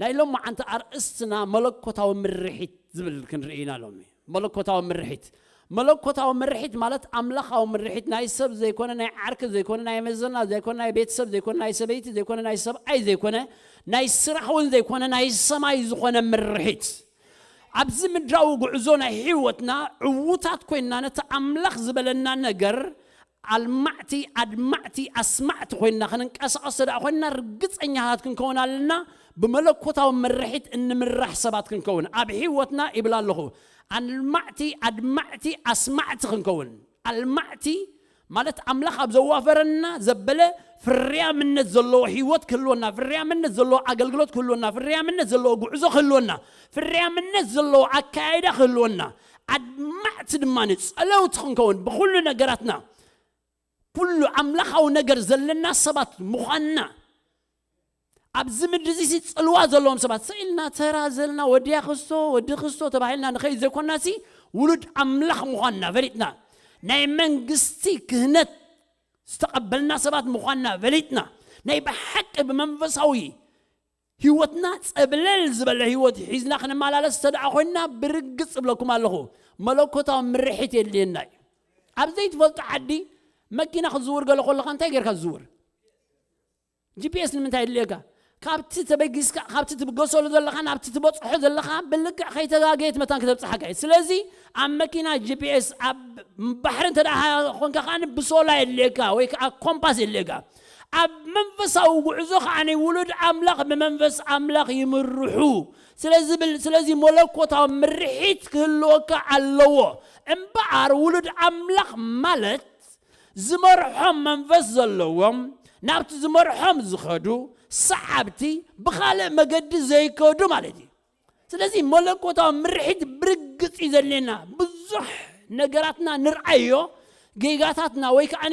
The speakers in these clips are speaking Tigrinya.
ናይ ሎማዓንቲ ኣርእስትና መለኮታዊ ምርሒት ዝብል ክንርኢ ኢና ሎሚ። መለኮታዊ ምርሒት፣ መለኮታዊ ምርሒት ማለት ኣምላኻዊ ምርሒት፣ ናይ ሰብ ዘይኮነ፣ ናይ ዓርኪ ዘይኮነ፣ ናይ መዘና ዘይኮነ፣ ናይ ቤተሰብ ዘይኮነ፣ ናይ ሰበይቲ ዘይኮነ፣ ናይ ሰብኣይ ዘይኮነ፣ ናይ ስራሕ እውን ዘይኮነ፣ ናይ ሰማይ ዝኾነ ምርሒት። ኣብዚ ምድራዊ ጉዕዞ ናይ ህይወትና ዕዉታት ኮይንና ነቲ ኣምላኽ ዝበለና ነገር ኣልማዕቲ፣ ኣድማዕቲ፣ ኣስማዕቲ ኮይንና ክንንቀሳቐስ ተደኣ ኮይንና ርግጸኛታት ክንከውን ኣለና። ብመለኮታዊ ምርሒት እንምራሕ ሰባት ክንከውን ኣብ ህይወትና ይብል ኣለኹ። ኣልማዕቲ፣ ኣድማዕቲ፣ ኣስማዕቲ ክንከውን። ኣልማዕቲ ማለት ኣምላኽ ኣብ ዘዋፈረና ዘበለ ፍርያምነት ዘለዎ ህይወት ክህልወና፣ ፍርያምነት ዘለዎ ኣገልግሎት ክህልወና፣ ፍርያምነት ዘለዎ ጉዕዞ ክህልወና፣ ፍርያምነት ዘለዎ ኣካያይዳ ክህልወና፣ ኣድማዕቲ ድማ ንጸለውቲ ክንከውን ብኹሉ ነገራትና ኩሉ ኣምላኻዊ ነገር ዘለና ሰባት ምዃንና ኣብዚ ምድሪ እዚ ጽልዋ ዘለዎም ሰባት ስኢልና ተራ ዘለና ወዲ ክስቶ ወዲ ክስቶ ተባሂልና ንኸይድ ዘይኮናሲ ውሉድ ኣምላኽ ምዃንና ፈሊጥና ናይ መንግስቲ ክህነት ዝተቐበልና ሰባት ምዃንና ፈሊጥና ናይ ብሓቂ ብመንፈሳዊ ህይወትና ጸብለል ዝበለ ህይወት ሒዝና ክንመላለስ ተደኣ ኮይንና ብርግጽ እብለኩም ኣለኹ መለኮታዊ ምርሒት የድልየና እዩ። ኣብ ዘይትፈልጦ ዓዲ መኪና ክትዝውር ገለ ከለኻ እንታይ ጌርካ ዝዝውር? ጂፒኤስ ንምንታይ የድልየካ? ካብቲ ተበጊስካ ካብቲ ትብገሰሉ ዘለኻ ናብቲ ትበፅሖ ዘለኻ ብልክዕ ከይተጋገየት መታን ክተብፅሓካ እዩ። ስለዚ ኣብ መኪና ጂፒኤስ ኣብ ባሕሪ እንተ ደኣ ኮንካ ከኣ ብሶላ የድልየካ ወይ ከዓ ኮምፓስ የድልየካ። ኣብ መንፈሳዊ ጉዕዞ ከዓ ናይ ውሉድ ኣምላኽ ብመንፈስ ኣምላኽ ይምርሑ ስለዚ ብል ስለዚ መለኮታዊ ምርሒት ክህልወካ ኣለዎ። እምበኣር ውሉድ ኣምላኽ ማለት ዝመርሖም መንፈስ ዘለዎም ናብቲ ዝመርሖም ዝኸዱ ሰዓብቲ ብኻልእ መገዲ ዘይከዱ ማለት እዩ። ስለዚ መለኮታዊ ምርሒት ብርግጽ እዩ ዘድልየና። ብዙሕ ነገራትና ንርኣዮ ጌጋታትና ወይ ከዓ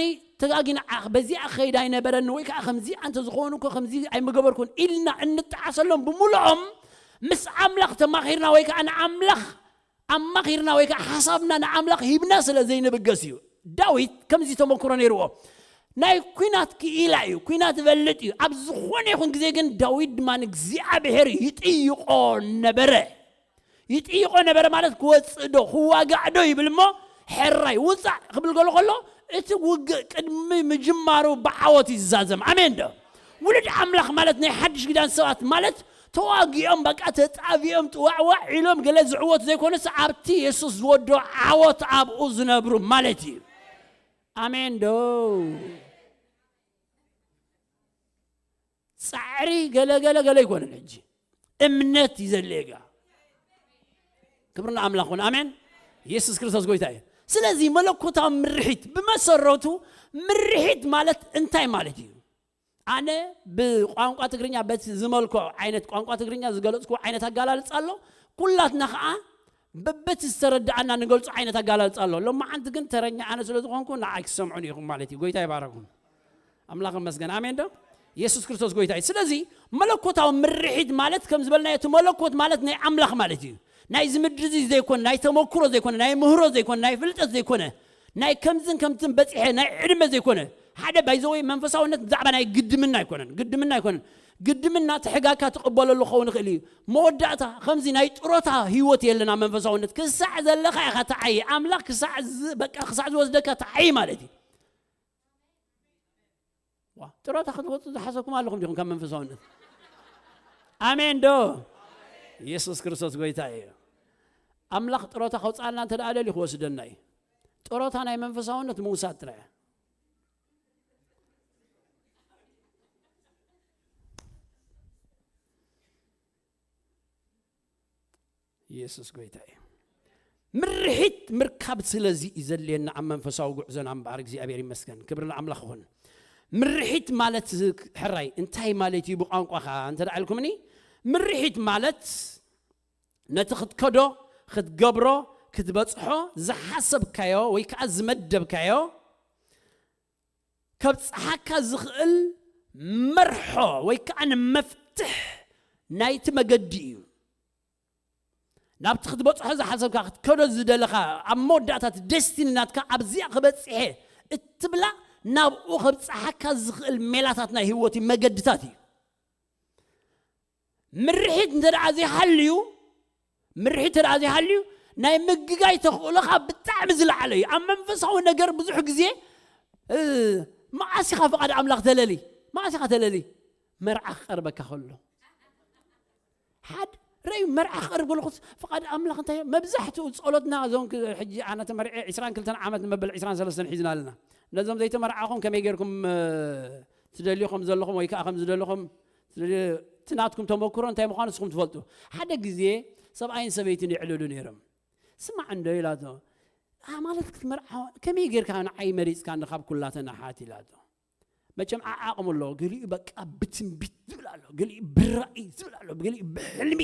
ተጋጊና ዓኽ በዚኣ ከይዳ ኣይነበረኒ ወይ ከዓ ከምዚኣ እንተዝኸውን እኮ ከምዚ ኣይምገበርኩን ኢልና እንጠዓሰሎም ብምልኦም ምስ ኣምላኽ ተማኺርና ወይ ከዓ ንኣምላኽ ኣማኺርና ወይ ከዓ ሓሳብና ንኣምላኽ ሂብና ስለ ዘይንብገስ እዩ። ዳዊት ከምዚ ተመክሮ ነይርዎ። ናይ ኲናት ክኢላ እዩ፣ ኲናት ይፈልጥ እዩ። ኣብ ዝኾነ ይኹን ግዜ ግን ዳዊት ድማ ንእግዚኣብሔር ይጥይቆ ነበረ። ይጥይቆ ነበረ ማለት ክወፅእ ዶ ክዋጋዕ ዶ ይብል እሞ ሕራይ ውፃእ ክብል ገሎ ከሎ እቲ ውግእ ቅድሚ ምጅማሩ ብዓወት ይዛዘም። ኣሜን ዶ? ውሉድ ኣምላኽ ማለት ናይ ሓድሽ ኪዳን ሰባት ማለት ተዋጊኦም በቃ ተጣቢኦም ጥዋዕዋዕ ኢሎም ገለ ዝዕወት ዘይኮነስ ኣብቲ የሱስ ዝወዶ ዓወት ኣብኡ ዝነብሩ ማለት እዩ። ኣሜን ዶ? ጻዕሪ ገለ ገለ ገለ ኣይኮነን። ሕጂ እምነት እዩ ዘድልየካ። ክብሪ ንኣምላኽ ይኹን። ኣሜን። ኢየሱስ ክርስቶስ ጎይታ እዩ። ስለዚ መለኮታዊ ምርሒት ብመሰረቱ ምርሒት ማለት እንታይ ማለት እዩ? ኣነ ብቋንቋ ትግርኛ በቲ ዝመልኮ ዓይነት ቋንቋ ትግርኛ ዝገለጽኩ ዓይነት ኣጋላልጻ ኣሎ። ኩላትና ኸዓ በበቲ ዝተረድኣና ንገልጾ ዓይነት ኣጋላልጻ ኣሎ። ሎማዓንቲ ግን ተረኛ ኣነ ስለ ዝኾንኩ ንዓይ ክሰምዑን ኢኹም ማለት እዩ። ጎይታ ይባረኩም። ኣምላኽ ይመስገን። ኣሜን ዶ? ኢየሱስ ክርስቶስ ጎይታ እዩ። ስለዚ መለኮታዊ ምርሒት ማለት ከም ዝበልናዮ እቲ መለኮት ማለት ናይ ኣምላኽ ማለት እዩ። ናይዚ ምድሪ እዚ ዘይኮነ፣ ናይ ተመክሮ ዘይኮነ፣ ናይ ምህሮ ዘይኮነ፣ ናይ ፍልጠት ዘይኮነ፣ ናይ ከምዝን ከምትን በጺሐ ናይ ዕድመ ዘይኮነ፣ ሓደ ባይዘወይ መንፈሳውነት ብዛዕባ ናይ ግድምና ኣይኮነን። ግድምና ኣይኮነን። ግድምና ትሕጋካ ትቕበለሉ ክኸውን ይኽእል እዩ። መወዳእታ ከምዚ ናይ ጥሮታ ህይወት የለና መንፈሳውነት ክሳዕ ዘለኻ ኢኻ ትዓይ ኣምላኽ ክሳዕ ዝ- በቃ ክሳዕ ዝወስደካ ትዓይ ማለት እዩ። ዋ ጥሮታ ክትወፁ ዝሓሰብኩም ኣለኹም ዲኹም ካብ መንፈሳውነት? ኣሜን ዶ? ኢየሱስ ክርስቶስ ጎይታ እዩ። ኣምላኽ ጥሮታ ከውፅኣልና እንተ ደኣ ደልዩ ክወስደና እዩ። ጥሮታ ናይ መንፈሳውነት ምውሳድ ጥራይ እያ። ኢየሱስ ጎይታ እዩ። ምርሒት ምርካብ ስለዚ እዩ ዘድልየና ኣብ መንፈሳዊ ጉዕዞና እምበኣር እግዚኣብሔር ይመስገን። ክብሪ ንኣምላኽ ይኹን። ምርሒት ማለት ሕራይ እንታይ ማለት እዩ ብቋንቋኻ እንተ ደኣ ኢልኩምኒ ምርሒት ማለት ነቲ ክትከዶ ክትገብሮ ክትበጽሖ ዝሓሰብካዮ ወይ ከዓ ዝመደብካዮ ከብጽሓካ ዝኽእል መርሖ ወይ ከዓ ንመፍትሕ ናይቲ መገዲ እዩ። ናብቲ ክትበጽሖ ዝሓሰብካ ክትከዶ ዝደለኻ ኣብ መወዳእታ እቲ ደስቲኒ ናትካ ኣብዚኣ ክበጽሐ እትብላ ናብኡ ከብጽሓካ ዝኽእል ሜላታት ናይ ህይወት እዩ መገድታት እዩ። ምርሒት እንተ ደኣ ዘይሃልዩ ምርሒት እንተ ደኣ ዘይሃልዩ ናይ ምግጋይ ተኽእሎኻ ብጣዕሚ ዝለዓለ እዩ። ኣብ መንፈሳዊ ነገር ብዙሕ ግዜ መዓስ ኢኻ ፍቓድ ኣምላኽ ተለሊ? መዓስ ኢኻ ተለሊ? መርዓ ክቐርበካ ከሎ ሓደ ረዩ መርዓ ክቐርብ ከለኹስ ፍቓድ ኣምላኽ እንታይ መብዛሕትኡ ጸሎትና እዞም ሕጂ ኣነ ተመርዐ ዕስራን ክልተን ዓመት ንመበል ዕስራን ሰለስተን ሒዝና ኣለና። ነዞም ዘይተመርዓኹም ከመይ ጌርኩም ትደልዩ ከም ዘለኹም ወይ ከዓ ከም ዝደለኹም እቲ ናትኩም ተመክሮ እንታይ ምዃኑ ንስኹም ትፈልጡ። ሓደ ግዜ ሰብኣይን ሰበይትን ይዕልሉ ነይሮም። ስማዕ እንዶ ኢላቶ፣ "ኣ፣ ማለት ክትመርዓ ከመይ ጌርካ ንዓይ መሪጽካ እንዶ ካብ ኩላተን ኣሓት?" ኢላቶ። መቸም ዓዓቕሙ ኣሎ። ገሊኡ በቃ ብትንቢት ዝብል ኣሎ፣ ገሊኡ ብራእይ ዝብል ኣሎ፣ ገሊኡ ብሕልሚ፣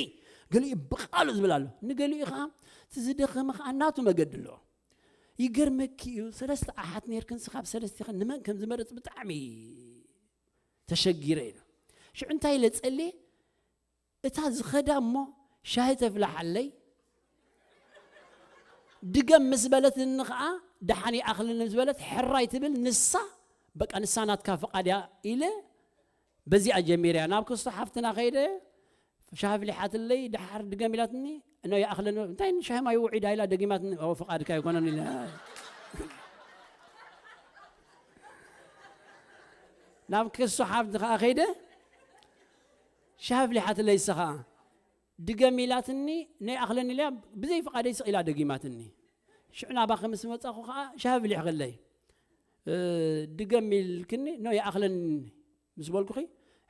ገሊኡ ብቃሉ ዝብል ኣሎ። ንገሊኡ ኸዓ እቲ ዝደኸመ ኸዓ ናቱ መገዲ ኣለዎ። ይገርመኪ እዩ፣ ሰለስተ ኣሓት ነይርክን ስኻብ ሰለስቲኽን ንመን ከም ዝመርጽ ብጣዕሚ ተሸጊረ ኢሉ። ሽዑ እንታይ ኢለ ጸልየ፣ እታ ዝኸዳ እሞ ሻሂ ተፍልሓለይ ድገም ምስ በለትኒ ኸዓ ደሓን ይኣኽልኒ ምስ በለት ሕራይ ትብል ንሳ፣ በቃ ንሳ ናትካ ፍቓድ እያ ኢለ በዚኣ ጀሚረ እያ። ናብ ክስቶ ሓፍትና ከይደ ሻሂ ኣፍሊሓትለይ ደሓር ድገም ኢላትኒ፣ እኖ ይኣኽለኒ እንታይ ሻሂ ማይ ውዒዳ ኢላ ደጊማትኒ፣ ኦ ፍቓድካ ኣይኮነን ኢለ ናብ ክስቶ ሓፍቲ ኸዓ ከይደ ሻሂ ኣፍሊሓትለይ ንሳ ኸዓ ድገም ኢላትኒ፣ ነይ ኣኽለኒ ኢላ ብዘይ ፍቓደይ ስቕ ኢላ ደጊማትኒ። ሽዑ ናባኺ ምስ መጻኹ ኸዓ ሻሂ ኣፍሊሕኽለይ፣ እ፣ ድገም ኢልክኒ፣ ኖ ይኣኽለኒ ምስ በልኩኺ፣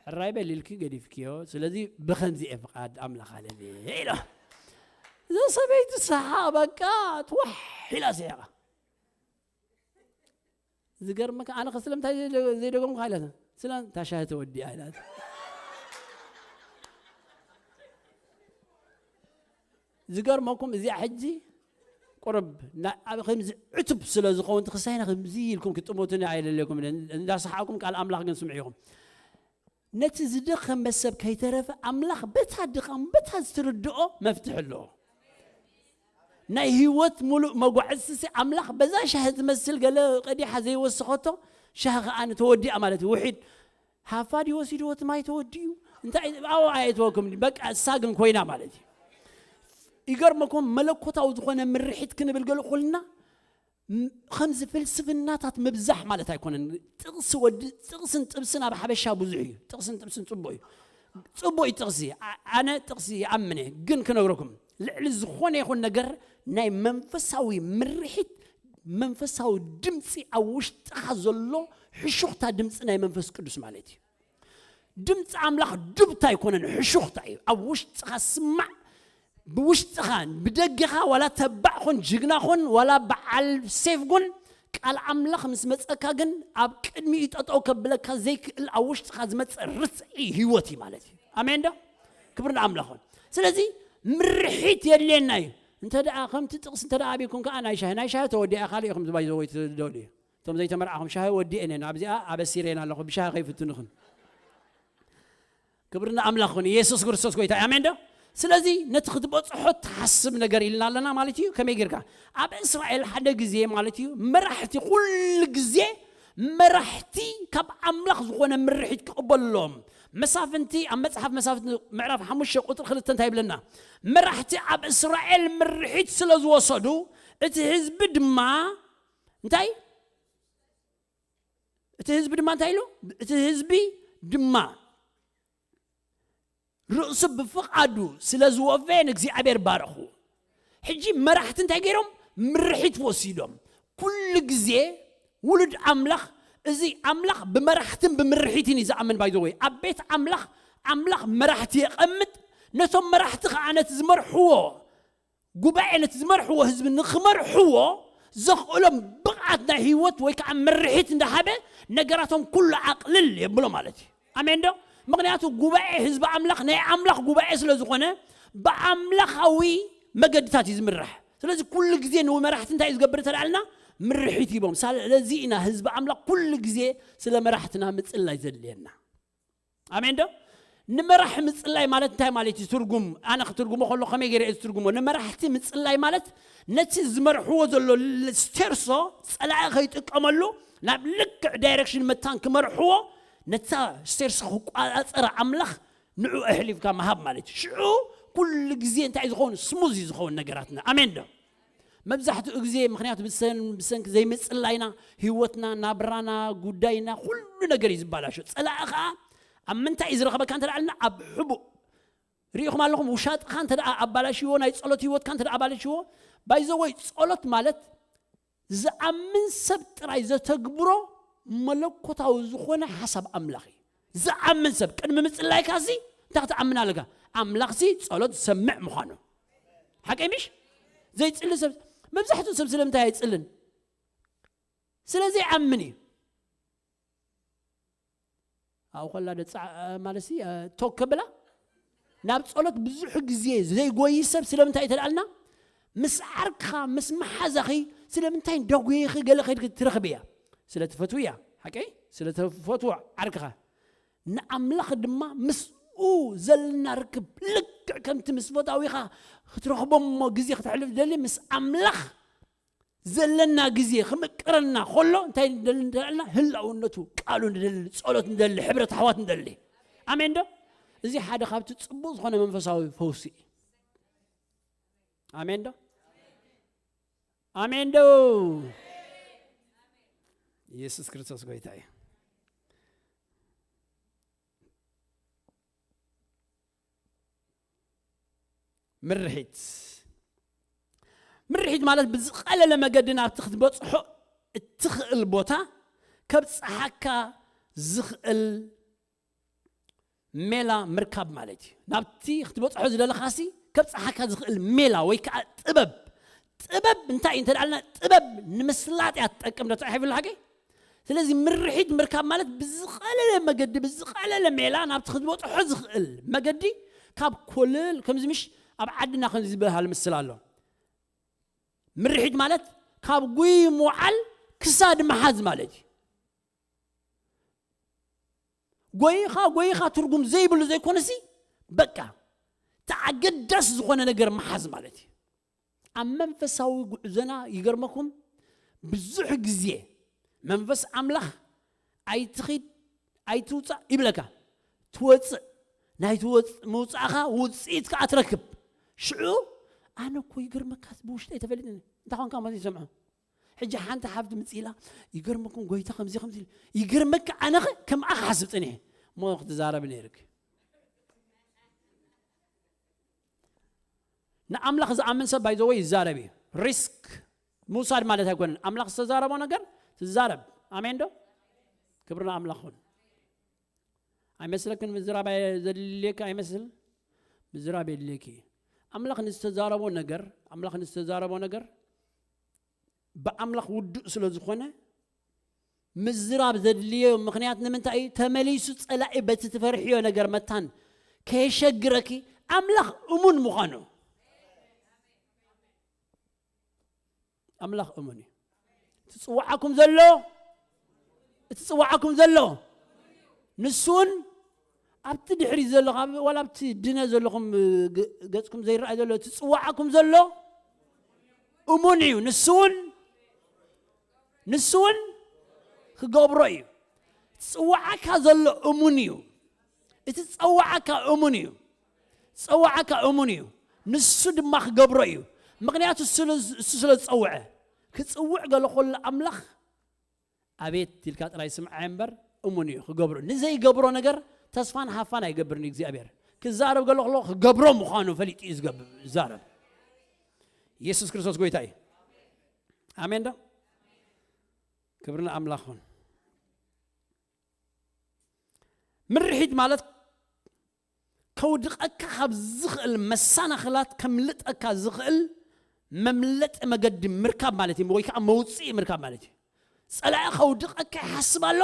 ሕራይ በል ኢልኪ ገዲፍክዮ፣ ስለዚ ብኸምዚ እየ ፍቓድ ኣምላኽ ኣለኒ ኢላ። እዛ ሰበይቲ ሰሓ በቃ ትዋሕ ኢላ ስሒቓ። ዝገርመካ ኣነ ከ ስለምንታይ ዘይደ-፣ ዘይደገምኩ ኢላታ። ስለ እታ ሻሂ ተወዲኣ ኢላታ። ዝገርመኩም እዚኣ ሕጂ ቁርብ ና-፣ ኣብ ከምዚ ዕቱብ ስለ ዝኸውን እቲ ክሳይና ከምዚ ኢልኩም ክትጥሙትኒ ኣይደለኩም። እንዳሰሓቕኩም ቃል ኣምላኽ ግን ስምዑ ኢኹም። ነቲ ዝደኸመ ሰብ ከይተረፈ ኣምላኽ በታ ድኻም በታ ዝትርድኦ መፍትሒ ኣለዎ። ናይ ህይወት ሙሉእ መጓዕዝቲ ኣምላኽ በዛ ሻሂ ትመስል ገለ ቀዲሓ ዘይወሰኸቶ ሻሂ ከኣ ተወዲኣ ማለት እዩ። ውሒድ ሃፋ ድዩ ወሲድዎ እቲ ማይ ተወዲኡ እንታይ ኣዎ ኣየትወኩም በቃ እሳ ግን ኮይና ማለት እዩ። ይገርመኩም መለኮታዊ ዝኾነ ምርሒት ክንብል ገለ ኮልና ም-፣ ከምዚ ፍልስፍናታት ምብዛሕ ማለት ኣይኮነን። ጥቕሲ ወዲ-፣ ጥቕስን ጥብስን ኣብ ሓበሻ ብዙሕ እዩ። ጥቕስን ጥብስን ጽቡቕ እዩ። ጽቡቕ እዩ ጥቕሲ። ኣ-፣ ኣነ ጥቕሲ ይኣምን እየ። ግን ክነግረኩም፣ ልዕሊ ዝኾነ ይኹን ነገር ናይ መንፈሳዊ ምርሒት፣ መንፈሳዊ ድምጺ ኣብ ውሽጥኻ ዘሎ ሕሹኽታ ድምጺ ናይ መንፈስ ቅዱስ ማለት እዩ። ድምፂ ኣምላኽ ዱብታ ኣይኮነን፣ ሕሹኽታ እዩ። ኣብ ውሽጥኻ ስማዕ፣ ብውሽጥኻ፣ ብደገኻ ዋላ ተባዕ ኹን፣ ጅግና ኹን፣ ዋላ በዓል ሴፍ ኩን፣ ቃል ኣምላኽ ምስ መጸካ ግን ኣብ ቅድሚኡ ጠጠው ከብለካ ዘይክእል ኣብ ውሽጥኻ ዝመጽእ ርትዒ ህይወት እዩ ማለት እዩ። ኣሜን ዶ? ክብሪ ንኣምላኽ ይኹን። ስለዚ ምርሒት የድልየና እዩ። እንተ ደኣ ከምቲ ጥቕሲ እንተ ደኣ ኣቢኩም ከኣ ናይ ሻሂ፣ ናይ ሻሂ ተወዲኣ ካልእ ኢኹም ዝባይ ዘወይ ትደልዩ። እቶም ዘይተመርዓኹም ሻሂ ወዲኤን እየን፣ ኣብዚኣ ኣበሲረን ኣለኹ፣ ብሻሂ ከይፍትንኽን። ክብሪ ንኣምላኽ ይኹን። ኢየሱስ ክርስቶስ ጎይታ እዩ። ኣሜን ዶ? ስለዚ ነቲ ክትበጽሖ ትሓስብ ነገር ኢልና ኣለና ማለት እዩ። ከመይ ጌርካ? ኣብ እስራኤል ሓደ ግዜ ማለት እዩ፣ መራሕቲ ኩሉ ግዜ መራሕቲ ካብ ኣምላኽ ዝኾነ ምርሒት ክቕበሉ ኣለዎም። መሳፍንቲ፣ ኣብ መጽሓፍ መሳፍንቲ ምዕራፍ ሓሙሽተ ቁጽሪ ክልተ እንታይ ይብለና? መራሕቲ ኣብ እስራኤል ምርሒት ስለ ዝወሰዱ፣ እቲ ህዝቢ ድማ እንታይ? እቲ ህዝቢ ድማ እንታይ ኢሉ? እቲ ህዝቢ ድማ ርእሱ ብፍቓዱ ስለ ዝወፈየ ንእግዚኣብሔር ባረኹ። ሕጂ መራሕቲ እንታይ ገይሮም? ምርሒት ወሲዶም። ኩሉ ግዜ ውሉድ ኣምላኽ፣ እዚ ኣምላኽ ብመራሕትን ብምርሒትን እዩ ዝኣምን። ባይ ዘ ወይ ኣብ ቤት ኣምላኽ፣ ኣምላኽ መራሕቲ የቐምጥ፣ ነቶም መራሕቲ ኸዓ ነቲ ዝመርሕዎ ጉባኤ ነቲ ዝመርሕዎ ህዝቢ ንኽመርሕዎ ዘኽእሎም ብቕዓት ናይ ህይወት ወይ ከዓ ምርሒት እንዳሃበ ነገራቶም ኩሉ ኣቕልል የብሎ ማለት እዩ። ኣሜን ዶ? ምኽንያቱ ጉባኤ ህዝቢ ኣምላኽ ናይ ኣምላኽ ጉባኤ ስለ ዝኾነ ብኣምላኻዊ መገድታት እዩ ዝምራሕ። ስለዚ ኩሉ ግዜ ንመራሕቲ እንታይ እዩ ዝገብር እንተደኣልና ምርሒት ሂቦም። ስለዚ ኢና ህዝቢ ኣምላኽ ኩሉ ግዜ ስለ መራሕትና ምጽላይ ዘድልየና። ኣሜን ዶ? ንመራሒ ምጽላይ ማለት እንታይ ማለት እዩ? ትርጉም፣ ኣነ ክትርጉሞ ከሎ ከመይ ገይረ እየ ዝትርጉሞ? ንመራሕቲ ምጽላይ ማለት ነቲ ዝመርሕዎ ዘሎ ል-፣ ስቴርሶ ጸላኢ ከይጥቀመሉ ናብ ልክዕ ዳይሬክሽን መታን ክመርሕዎ፣ ነታ ስቴርሶ ክቋጻጸራ ኣምላኽ ንዑ ኣሕሊፍካ ምሃብ ማለት እዩ። ሽዑ ኩሉ ግዜ እንታይ ዝኸውን? ስሙዝ እዩ ዝኸውን ነገራትና። ኣሜን ዶ? መብዛሕትኡ ግዜ ምኽንያቱ ብሰን ብሰንኪ ዘይምጽላይና ህይወትና፣ ናብራና፣ ጉዳይና፣ ኩሉ ነገር እዩ ዝባላሾ። ጸላኢ ኸዓ ኣብ ምንታይ እዩ ዝረኸበካ እንተ ደኣ ኣልና፣ ኣብ ሕቡእ። ርኢኹም ኣለኹም፣ ውሻጥኻ እንተ ደኣ ኣባላሽዎ፣ ናይ ጸሎት ህይወትካ እንተ ደኣ ኣባላሽዎ። ባይዘወይ፣ ጸሎት ማለት ዝኣምን ሰብ ጥራይ ዘተግብሮ መለኮታዊ ዝኾነ ሓሳብ ኣምላኽ እዩ። ዝኣምን ሰብ ቅድሚ ምጽላይካ ሲ እንታይ ክትኣምን ኣለካ? ኣምላኽ ሲ ጸሎት ዝሰምዕ ምዃኑ። ሓቀይ ምሽ? ዘይጽሊ ሰብ፣ መብዛሕትኡ ሰብ ስለምንታይ ኣይጽልን? ስለ ዘይኣምን እዩ። ኣብኡ ከላ ደጻ ማለት ሲ ቶክ ከብላ ናብ ጸሎት ብዙሕ ግዜ ዘይጎይ ሰብ ስለምንታይ ተልኣልና? ምስ ዓርክኻ፣ ምስ መሓዛኺ ስለምንታይ እንዳጎየኺ ገለ ከይድኪ ትረኽቢ እያ? ስለ ትፈትዊ እያ። ሓቀይ? ስለ ተፈትዎ ዓርክኻ። ንኣምላኽ ድማ ምስኡ ዘለና ርክብ ልክዕ ከምቲ ምስ ፈታዊኻ ክትረኽቦ እሞ ግዜ ክተሕልፍ ደሊ፣ ምስ ኣምላኽ ዘለና ግዜ ክምቅረና ከሎ እንታይ ንደሊ እንተልና፣ ህላውነቱ፣ ቃሉ ንደሊ፣ ጸሎት ንደሊ፣ ሕብረት ኣሕዋት ንደሊ። ኣሜን ዶ? እዚ ሓደ ካብቲ ጽቡቕ ዝኾነ መንፈሳዊ ፈውሲ እዩ። ኣሜን ዶ? ኣሜን ዶ? ኢየሱስ ክርስቶስ ጎይታ እዩ። ምርሒት። ምርሒት ማለት ብዝቐለለ መገዲ ናብቲ ክትበጽሖ እትኽእል ቦታ ከብጽሓካ ዝኽእል ሜላ ምርካብ ማለት እዩ። ናብቲ ክትበጽሖ ዝደለኻሲ ከብጽሓካ ዝኽእል ሜላ ወይ ከዓ ጥበብ። ጥበብ እንታይ እዩ እንተ ደኣልና፣ ጥበብ ንምስላጥ እያ ትጠቅም ዶ ተጻሒፉ ኣሎ ሓቂ? ስለዚ ምርሒት ምርካብ ማለት ብዝቐለለ መገዲ፣ ብዝቐለለ ሜላ ናብቲ ክትበጽሖ ዝኽእል መገዲ ካብ ኮለል፣ ከምዚ ምሽ ኣብ ዓድና ከምዚ ዝበሃል ምስል ኣሎ። ምርሒት ማለት ካብ ጉይ ምውዓል ክሳድ ምሓዝ ማለት እዩ። ጎይኻ፣ ጎይኻ ትርጉም ዘይብሉ ዘይኮነሲ፣ በቃ፣ እቲ ኣገዳሲ ዝኾነ ነገር ምሓዝ ማለት እዩ። ኣብ መንፈሳዊ ጉዕዞና ይገርመኩም፣ ብዙሕ ግዜ መንፈስ ኣምላኽ ኣይትኺድ፣ ኣይትውጻእ ይብለካ። ትወጽእ፣ ናይ ትወጽ-፣ ምውጻእኻ ውጽኢት ከኣ ትረክብ። ሽዑ፣ ኣነ እኮ ይገርመካ፣ ብውሽጠይ ተፈሊጥኒ። እንታይ ኾንካ ማለት ይሰምዖ? ሕጂ ሓንቲ ሓብቲ ምጽእ ኢላ፣ "ይገርመኩም፣ ጎይታ ከምዚ ከምዚ ኢሉ." ይገርመካ፣ ኣነኸ ከምኣ ክሓስብ ጸኒሐ። እሞ ክትዛረቢ ነይርክ። ንኣምላኽ ዝኣምን ሰብ፣ by the way፣ ይዛረብ እዩ። ሪስክ ምውሳድ ማለት ኣይኮነን። ኣምላኽ ዝተዛረቦ ነገር ትዛረብ። ኣሜን ዶ? ክብሪ ንኣምላኽ ይኹን። ኣይመስለክን? ምዝራብ ኣየ-፣ ዘድልየኪ ኣይመስል? ምዝራብ የድልየኪ። ኣምላኽ ንዝተዛረቦ ነገር፣ ኣምላኽ ንዝተዛረቦ ነገር ብኣምላኽ ውዱእ ስለ ዝኾነ ምዝራብ ዘድልዮ ምኽንያት ንምንታይ እዩ? ተመሊሱ ጸላኢ በቲ ትፈርሕዮ ነገር መታን ከየሸግረኪ ኣምላኽ እሙን ምዃኑ። ኣምላኽ እሙን እዩ። እቲ ጽዋዓኩም ዘሎ፣ እቲ ጽዋዓኩም ዘሎ፣ ንሱ እውን ኣብቲ ድሕሪት ዘሎ፣ ካብ፣ ዋላ ኣብቲ ድነ ዘለኹም፣ ግ-፣ ገጽኩም ዘይረኣይ ዘሎ፣ እቲ ጽዋዓኩም ዘሎ እሙን እዩ። ንሱ እውን፣ ንሱ እውን ክገብሮ እዩ። እቲ ጽዋዓካ ዘሎ እሙን እዩ። እቲ ዝጸዋዓካ እሙን እዩ። ዝጸዋዓካ እሙን እዩ። ንሱ ድማ ክገብሮ እዩ። ምኽንያቱ ስለ-፣ እሱ ስለ ዝጸውዐ። ክጽውዕ ገለ ከሎ ኣምላኽ ኣቤት ኢልካ ጥራይ ስምዓዮ እምበር እሙን እዩ ክገብሮ። ንዘይገብሮ ነገር ተስፋን ሃፋን ኣይገብርን እዩ እግዚኣብሔር። ክዛረብ ገለ ከሎ ክገብሮ ምዃኑ ፈሊጡ እዩ ዝገብር፣ ዝዛረብ። ኢየሱስ ክርስቶስ ጎይታ እዩ። ኣሜን ዶ? ክብሪ ንኣምላኽ ይኹን። ምርሒት ማለት ከውድቐካ ካብ ዝኽእል መሰናኽላት ከምልጠካ ዝኽእል መምለጢ መገዲ ምርካብ ማለት እዩ፣ ወይ ከዓ መውፅኢ ምርካብ ማለት እዩ። ፀላኢ ከውድቐካ ይሓስብ ኣሎ።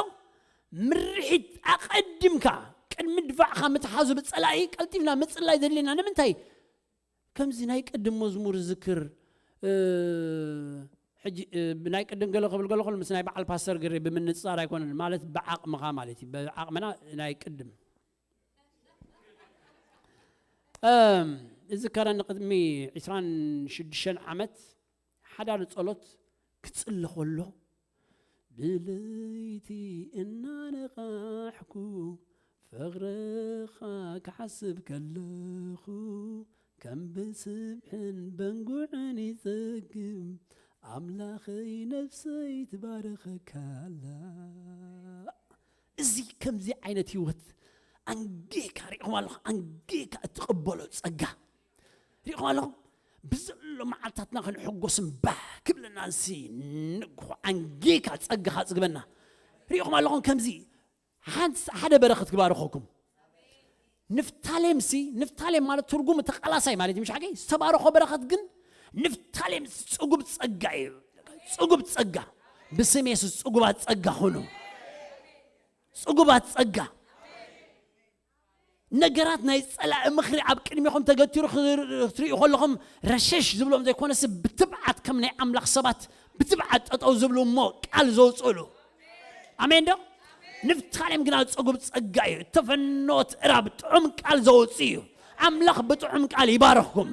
ምርሒት ኣቐዲምካ ቅድሚ ድፋዕካ ምትሓዙ ብፀላኢ ቀልጢፍና ምፅላይ ዘድልየና ንምንታይ? ከምዚ ናይ ቅድም መዝሙር ዝክር፣ እ፣ ሕጂ፣ እ፣ ናይ ቅድም ገለ ክብል ገለ ከሎ ምስ ናይ በዓል ፓስተር ግሬ ብምንጽጻር ኣይኮነን፣ ማለት ብዓቕምኻ ማለት እዩ። ብዓቕምና ናይ ቅድም። እም፣ እዝከረኒ ቅድሚ ዕስራን ሽዱሽተን ዓመት ሓዳር ጸሎት ክጽሊ ከሎ፣ ብለይቲ እናነቓሕኩ ፍቕርኻ ክሓስብ ከለኹ ከም ብስብሕን በንጉዕን ይጸግም። ኣምላኸይ ነፍሰይ ትባርኸካላ። እዚ ከምዚ ዓይነት ህይወት ኣንጌካ ሪኢኹም ኣለኹም። ኣንጌካ እትቕበሎ ጸጋ ሪኢኹም ኣለኹም። ብዘሎ መዓልታትና ክንሕጎስን ባህ ክብለናንሲ ንግሆ ኣንጌካ ጸጋኻ ጽግበና። ሪኢኹም ኣለኹም። ከምዚ ሓንስ ሓደ በረኸት ክባርኸኩም። ንፍታሌምሲ ንፍታሌም ማለት ትርጉም ተቃላሳይ ማለት እዩ። ምሽ ሓቀይ ዝተባረኾ በረኸት ግን ንፍታሌም ጽጉብ ጸጋ እዩ። ጽጉብ ጸጋ ብስም የሱስ ጽጉባት ጸጋ ኹኑ። ጽጉባት ጸጋ ነገራት ናይ ጸላኢ ምኽሪ ኣብ ቅድሚኹም ተገቲሩ ክትርእዩ ከለኹም ረሸሽ ዝብሎም ዘይኮነስ ብትብዓት ከም ናይ ኣምላኽ ሰባት ብትብዓት ጠጠው ዝብሉ እሞ ቃል ዘውፅእሉ። ኣሜን ዶ? ንፍታሌም ግና ጽጉብ ጸጋ እዩ። እተፈኖት እራብ ጥዑም ቃል ዘውፅእ እዩ። ኣምላኽ ብጥዑም ቃል ይባረኽኩም።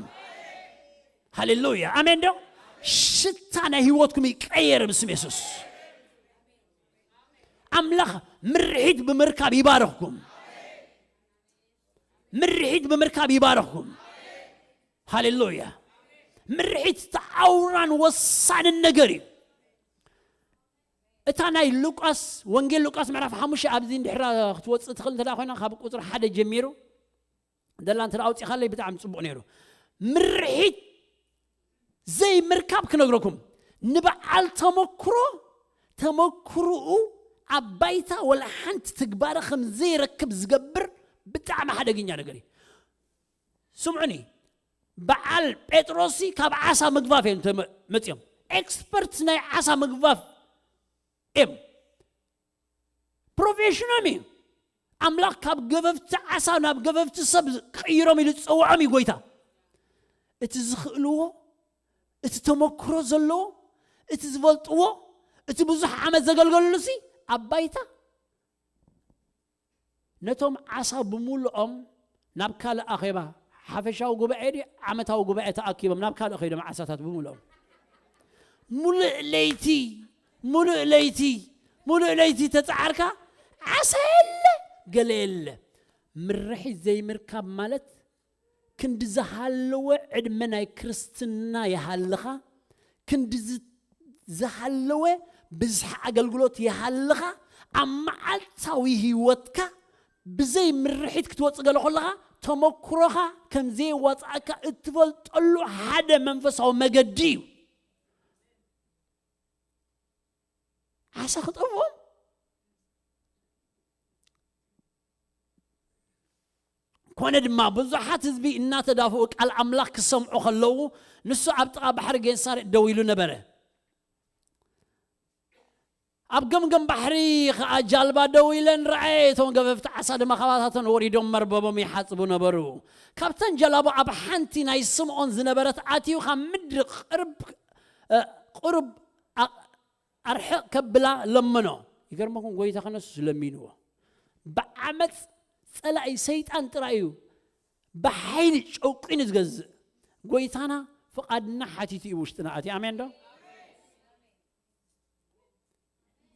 ሃሌሉያ ኣሜን ዶ? ሽታ ናይ ህይወትኩም ይቀየር ብስም የሱስ። ኣምላኽ ምርሒት ብምርካብ ይባረኽኩም። ምርሒት ብምርካብ ይባረኽኩም። ሃሌሉያ። ምርሒት ተኣውራን ወሳንን ነገር እዩ። እታ ናይ ሉቃስ ወንጌል ሉቃስ ምዕራፍ ሓሙሽተ ኣብዚ እንድሕራ ክትወፅእ ትኽእል እንተ ኮይና ካብ ቁፅሪ ሓደ ጀሚሩ ደላ እንተ ኣውፂኻለይ ብጣዕሚ ፅቡቕ ነይሩ። ምርሒት ዘይምርካብ ክነግረኩም ንበዓል ተመክሮ ተመክሮኡ ኣብ ባይታ ወላ ሓንቲ ትግባረ ከም ዘይረክብ ዝገብር ብጣዕሚ ሓደገኛ ነገር እዩ። ስምዑኒ፣ በዓል ጴጥሮስ ካብ ዓሳ ምግፋፍ እዮም ተመ- መፅኦም። ኤክስፐርት ናይ ዓሳ ምግፋፍ እዮም። ፕሮፌሽኖም እዩ። ኣምላኽ ካብ ገፈፍቲ ዓሳ ናብ ገፈፍቲ ሰብ ክቕይሮም ኢሉ ዝፀውዖም እዩ ጎይታ። እቲ ዝኽእልዎ፣ እቲ ተመክሮ ዘለዎ፣ እቲ ዝፈልጥዎ፣ እቲ ብዙሕ ዓመት ዘገልገሉሉ ሲ ኣብ ባይታ ነቶም ዓሳ ብምሉኦም ናብ ካልእ ኣኼባ ሓፈሻዊ ጉባኤ ድዩ ዓመታዊ ጉባኤ ተኣኪቦም ናብ ካልእ ኸይዶም ዓሳታት ብምሉኦም ሙሉእ ለይቲ ሙሉእ ለይቲ ሙሉእ ለይቲ ተጻዓርካ ዓሳ የለ ገለ የለ። ምርሒት ዘይምርካብ ማለት ክንዲ ዝሃለወ ዕድመ ናይ ክርስትና ይሃልኻ ክንዲ ዝ- ዝሃለወ ብዝሒ ኣገልግሎት ይሃልኻ ኣብ መዓልታዊ ህይወትካ ብዘይ ምርሒት ክትወፅእ ገለ ከለኻ ተመክሮኻ ከም ዘየዋፅኣካ እትፈልጠሉ ሓደ መንፈሳዊ መገዲ እዩ። ዓሳ ክጠፍኦም ኮነ ድማ ብዙሓት ህዝቢ እናተዳፍኡ ቃል ኣምላኽ ክሰምዑ ከለዉ ንሱ ኣብ ጥቓ ባሕሪ ጌንሳሬጥ ደው ኢሉ ነበረ። ኣብ ገምገም ባሕሪ ኸዓ ጃልባ ደው ኢለን ረኣየ። እቶም ገፈፍቲ ዓሳ ድማ ካባታተን ወሪዶም መርበቦም ይሓጽቡ ነበሩ። ካብተን ጀላቡ ኣብ ሓንቲ ናይ ስምዖን ዝነበረት ኣትዩ ካብ ምድሪ ቅርብ እ፣ ቅሩብ ኣ- ኣርሕቕ ከብላ ለመኖ። ይገርመኩም ጎይታ ከነሱስ ለሚንዎ። ብዓመፅ ፀላኢ ሰይጣን ጥራይ እዩ ብሓይሊ ጨቂኑ ዝገዝእ። ጎይታና ፍቓድና ሓቲቱ እዩ ውሽጥና ኣትዩ። ኣሜን ዶ?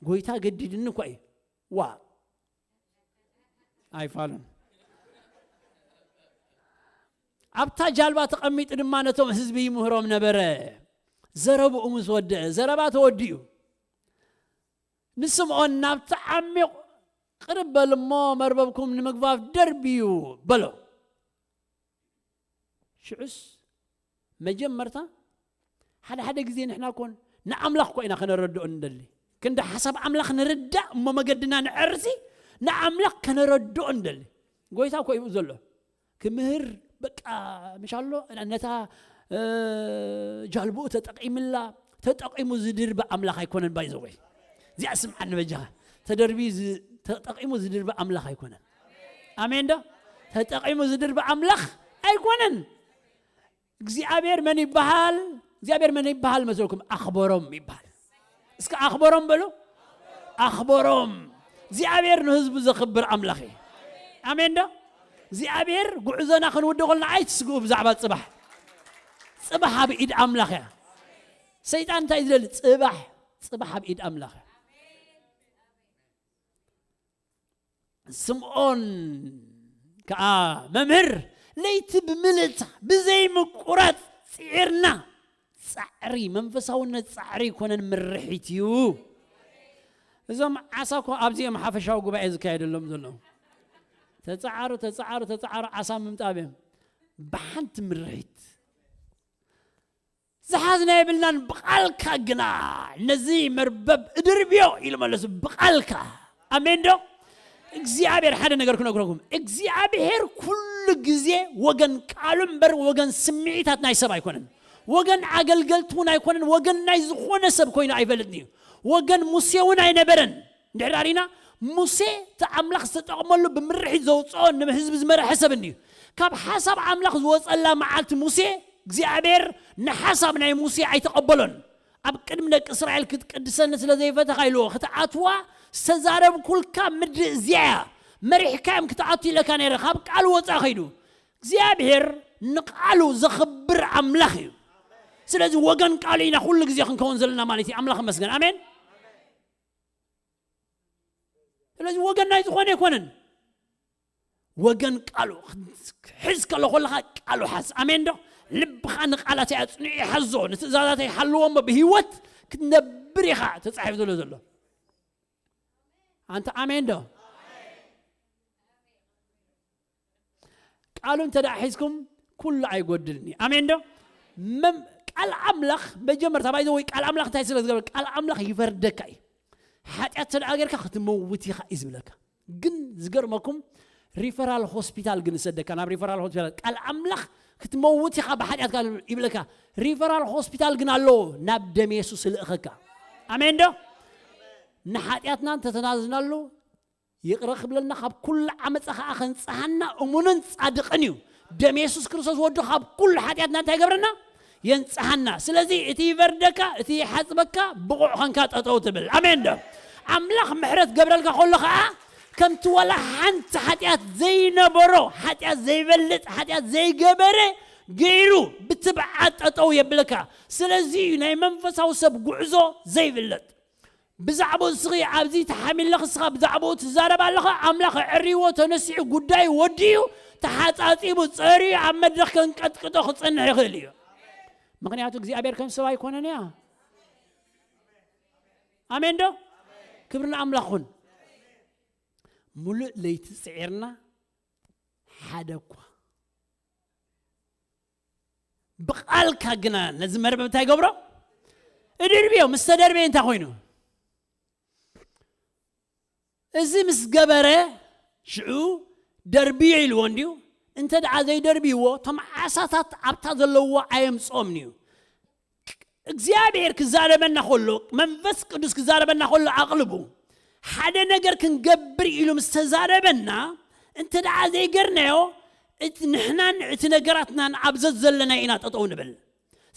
ጎይታ ገዲድኒ እኳ እዩ። ዋ ኣይፋሉን። ኣብታ ጃልባ ተቐሚጡ ድማ ነቶም ህዝቢ ይምህሮም ነበረ። ዘረብኡ ምስ ወደአ፣ ዘረባ ተወዲኡ፣ ንስምዖን ናብቲ ዓሚቕ ቅርብ በል እሞ መርበብኩም ንምግፋፍ ደርብዩ በሎ። ሽዑስ መጀመርታ ሓደ ሓደ ግዜ ንሕና ኮን ንኣምላኽ እኳ ኢና ከነረድኦ ንደሊ። ክንዲ ሓሳብ ኣምላኽ ንርዳእ እሞ መገድና ንዐርሲ ንኣምላኽ ከነረድኦ ንደሊ። ጎይታ እኮ ይብኡ ዘሎ ክምህር በቃ ምሽ ኣሎ ነታ እ፣ ጃልብኡ ተጠቂምላ ተጠቂሙ ዝድርቢ ኣምላኽ ኣይኮነን ባይዘወይ እዚኣ ስምዓኒ በጃኻ ተደርቢ ዝ- ተጠቂሙ ዝድርቢ ኣምላኽ ኣይኮነን። ኣሜን ዶ? ተጠቂሙ ዝድርቢ ኣምላኽ ኣይኮነን። እግዚኣብሔር መን ይበሃል? እግዚኣብሔር መን ይበሃል መስለኩም? ኣኽበሮም ይበሃል። እስከ ኣኽበሮም በሉ። ኣኽበሮም። እግዚኣብሔር ንህዝቡ ዘኽብር ኣምላኽ እዩ። ኣሜን ዶ? እግዚኣብሔር ጉዕዞና ክንውደ ከልና ኣይትስግኡ ብዛዕባ ፅባሕ። ፅባሕ ኣብ ኢድ ኣምላኽ እያ። ሰይጣን እንታይ ዝደሊ? ፅባሕ፣ ፅባሕ ኣብ ኢድ ኣምላኽ እያ። ስምዖን ከኣ፣ "መምህር፣ ለይቲ ብምልእታ ብዘይምቁራጽ ጽዒርና። ጻዕሪ መንፈሳውነት ጻዕሪ ኣይኮነን፣ ምርሒት እዩ። እዞም ዓሳ እኮ ኣብዚኦም ሓፈሻዊ ጉባኤ ዝካየደሎም ዘለዉ። ተጻዓሩ፣ ተጻዓሩ፣ ተጻዓሩ፣ ዓሳ ምምጣብ እዮም። ብሓንቲ ምርሒት ዝሓዝና የብልናን፣ ብቓልካ ግና ነዚ መርበብ እድርብዮ" ኢሉ መለሱ። ብቓልካ። ኣሜን ዶ? እግዚኣብሔር ሓደ ነገር ክነግረኩም፣ እግዚኣብሔር ኩሉ ግዜ ወገን ቃሉ እምበር ወገን ስምዒታት ናይ ሰብ ኣይኮነን፣ ወገን ኣገልገልቲ እውን ኣይኮነን፣ ወገን ናይ ዝኾነ ሰብ ኮይኑ ኣይፈልጥን እዩ። ወገን ሙሴ እውን ኣይነበረን። እንድሕር ኣሪና፣ ሙሴ እቲ ኣምላኽ ዝተጠቕመሉ፣ ብምርሒት ዘውፅኦ፣ ንህዝቢ ዝመረሐ ሰብ እንድዩ። ካብ ሓሳብ ኣምላኽ ዝወፀላ መዓልቲ ሙሴ እግዚኣብሔር ንሓሳብ ናይ ሙሴ ኣይተቐበሎን። "ኣብ ቅድሚ ደቂ እስራኤል ክትቅድሰኒ ስለ ዘይፈተኻ" ኢልዎ፣ "ክትኣትዋ ዝተዛረብኩልካ ምድሪ እዚኣ እያ፣ መሪሕካዮም ክትኣቱ ኢለካ ነይረ፣ ካብ ቃል ወፃ ከይዱ." እግዚኣብሔር ንቃሉ ዘኽብር ኣምላኽ እዩ። ስለዚ ወገን ቃሉ ኢና ኩሉ ግዜ ክንከውን ዘለና ማለት እዩ። ኣምላኽ ይመስገን። ኣሜን። ስለዚ ወገን ናይ ዝኾነ ኣይኮነን። ወገን ቃሉ ሕዝ ከሎ፣ ከለኻ ቃሉ ሓዝ። ኣሜን ዶ? ልብኻ ንቃላተይ ኣጽንዑ፣ ይሓዞ፣ ንትእዛዛተይ ሓልዎ እሞ ብህይወት ክትነብር ኢኻ ተጻሒፉ ዘሎ ዘሎ። ኣንተ ኣሜን ዶ? ቃሉ እንተ ደኣ ሒዝኩም ኩሉ ኣይጎድልን እዩ። ኣሜን ዶ? መም-፣ ቃል ኣምላኽ መጀመርታ፣ ባይ ዘ ወይ፣ ቃል ኣምላኽ እንታይ ስለ ዝገበር? ቃል ኣምላኽ ይፈርደካ እዩ። ሓጢኣት እንተ ደኣ ጌርካ ክትመውት ኢኻ እዩ ዝብለካ። ግን ዝገርመኩም፣ ሪፈራል ሆስፒታል ግን ይሰደካ፣ ናብ ሪፈራል ሆስፒታል። ቃል ኣምላኽ ክትመውት ኢኻ ብሓጢኣትካ ይብለካ። ሪፈራል ሆስፒታል ግን ኣለዎ፣ ናብ ደም የሱስ ይልእኸካ። ኣሜን ዶ? ንሓጢኣትና እንተተናዘዝናሉ ይቕረ ክብለልና፣ ካብ ኩሉ ዓመፃ ኸዓ ኸንፅሃና እሙንን ፃድቕን እዩ። ደም የሱስ ክርስቶስ ወዱ ካብ ኩሉ ሓጢኣትና እንታይ ይገብረና? የንፅሃና። ስለዚ እቲ ይፈርደካ፣ እቲ ይሓፅበካ ብቑዕ ኸንካ ጠጠው ትብል። ኣሜን ዶ? ኣምላኽ ምሕረት ገብረልካ ከሎ ኸዓ ከምቲ ዋላ ሓንቲ ሓጢኣት ዘይነበሮ፣ ሓጢኣት ዘይበልጥ፣ ሓጢኣት ዘይገበረ ገይሩ ብትብዓት ጠጠው የብለካ። ስለዚ እዩ ናይ መንፈሳዊ ሰብ ጉዕዞ ዘይብለጥ። ብዛዕባኡ እስኺ ኣብዚ ተሓሚለኺ እስኻ ብዛዕባኡ ትዛረብ ኣለኻ፣ ኣምላኽ ኣዕሪዎ ተነሲሑ ጉዳዩ ወዲኡ ተሓጻጺቡ ጸርዩ ኣብ መድረኽ ከንቀጥቅጦ ክጸንሕ ይኽእል እዩ። ምኽንያቱ እግዚኣብሔር ከም ሰብ ኣይኮነን እያ። ኣሜን ዶ? ክብሪ ንኣምላኽ ኩን። ሙሉእ ለይቲ ጽዒርና ሓደ እኳ ብቓልካ ግና ነዚ መርበብ እንታይ ገብሮ? እድርብዮ። ምስ ተደርበየ እንታይ ኮይኑ? እዚ ምስ ገበረ ሽዑ ደርብዮ ኢልዎ እንድዩ። እንተ ደኣ ዘይደርብይዎ፣ እቶም ዓሳታት ኣብታ ዘለውዎ ኣየምጽኦምን እዩ። እግዚኣብሔር ክዛረበና ከሎ፣ መንፈስ ቅዱስ ክዛረበና ከሎ ኣቕልቡ። ሓደ ነገር ክንገብር ኢሉ ምስ ተዛረበና፣ እንተ ደኣ ዘይገርናዮ፣ እቲ ንሕናን እቲ ነገራትናን ኣብ ዘዘለና ኢና ጠጠው ንብል።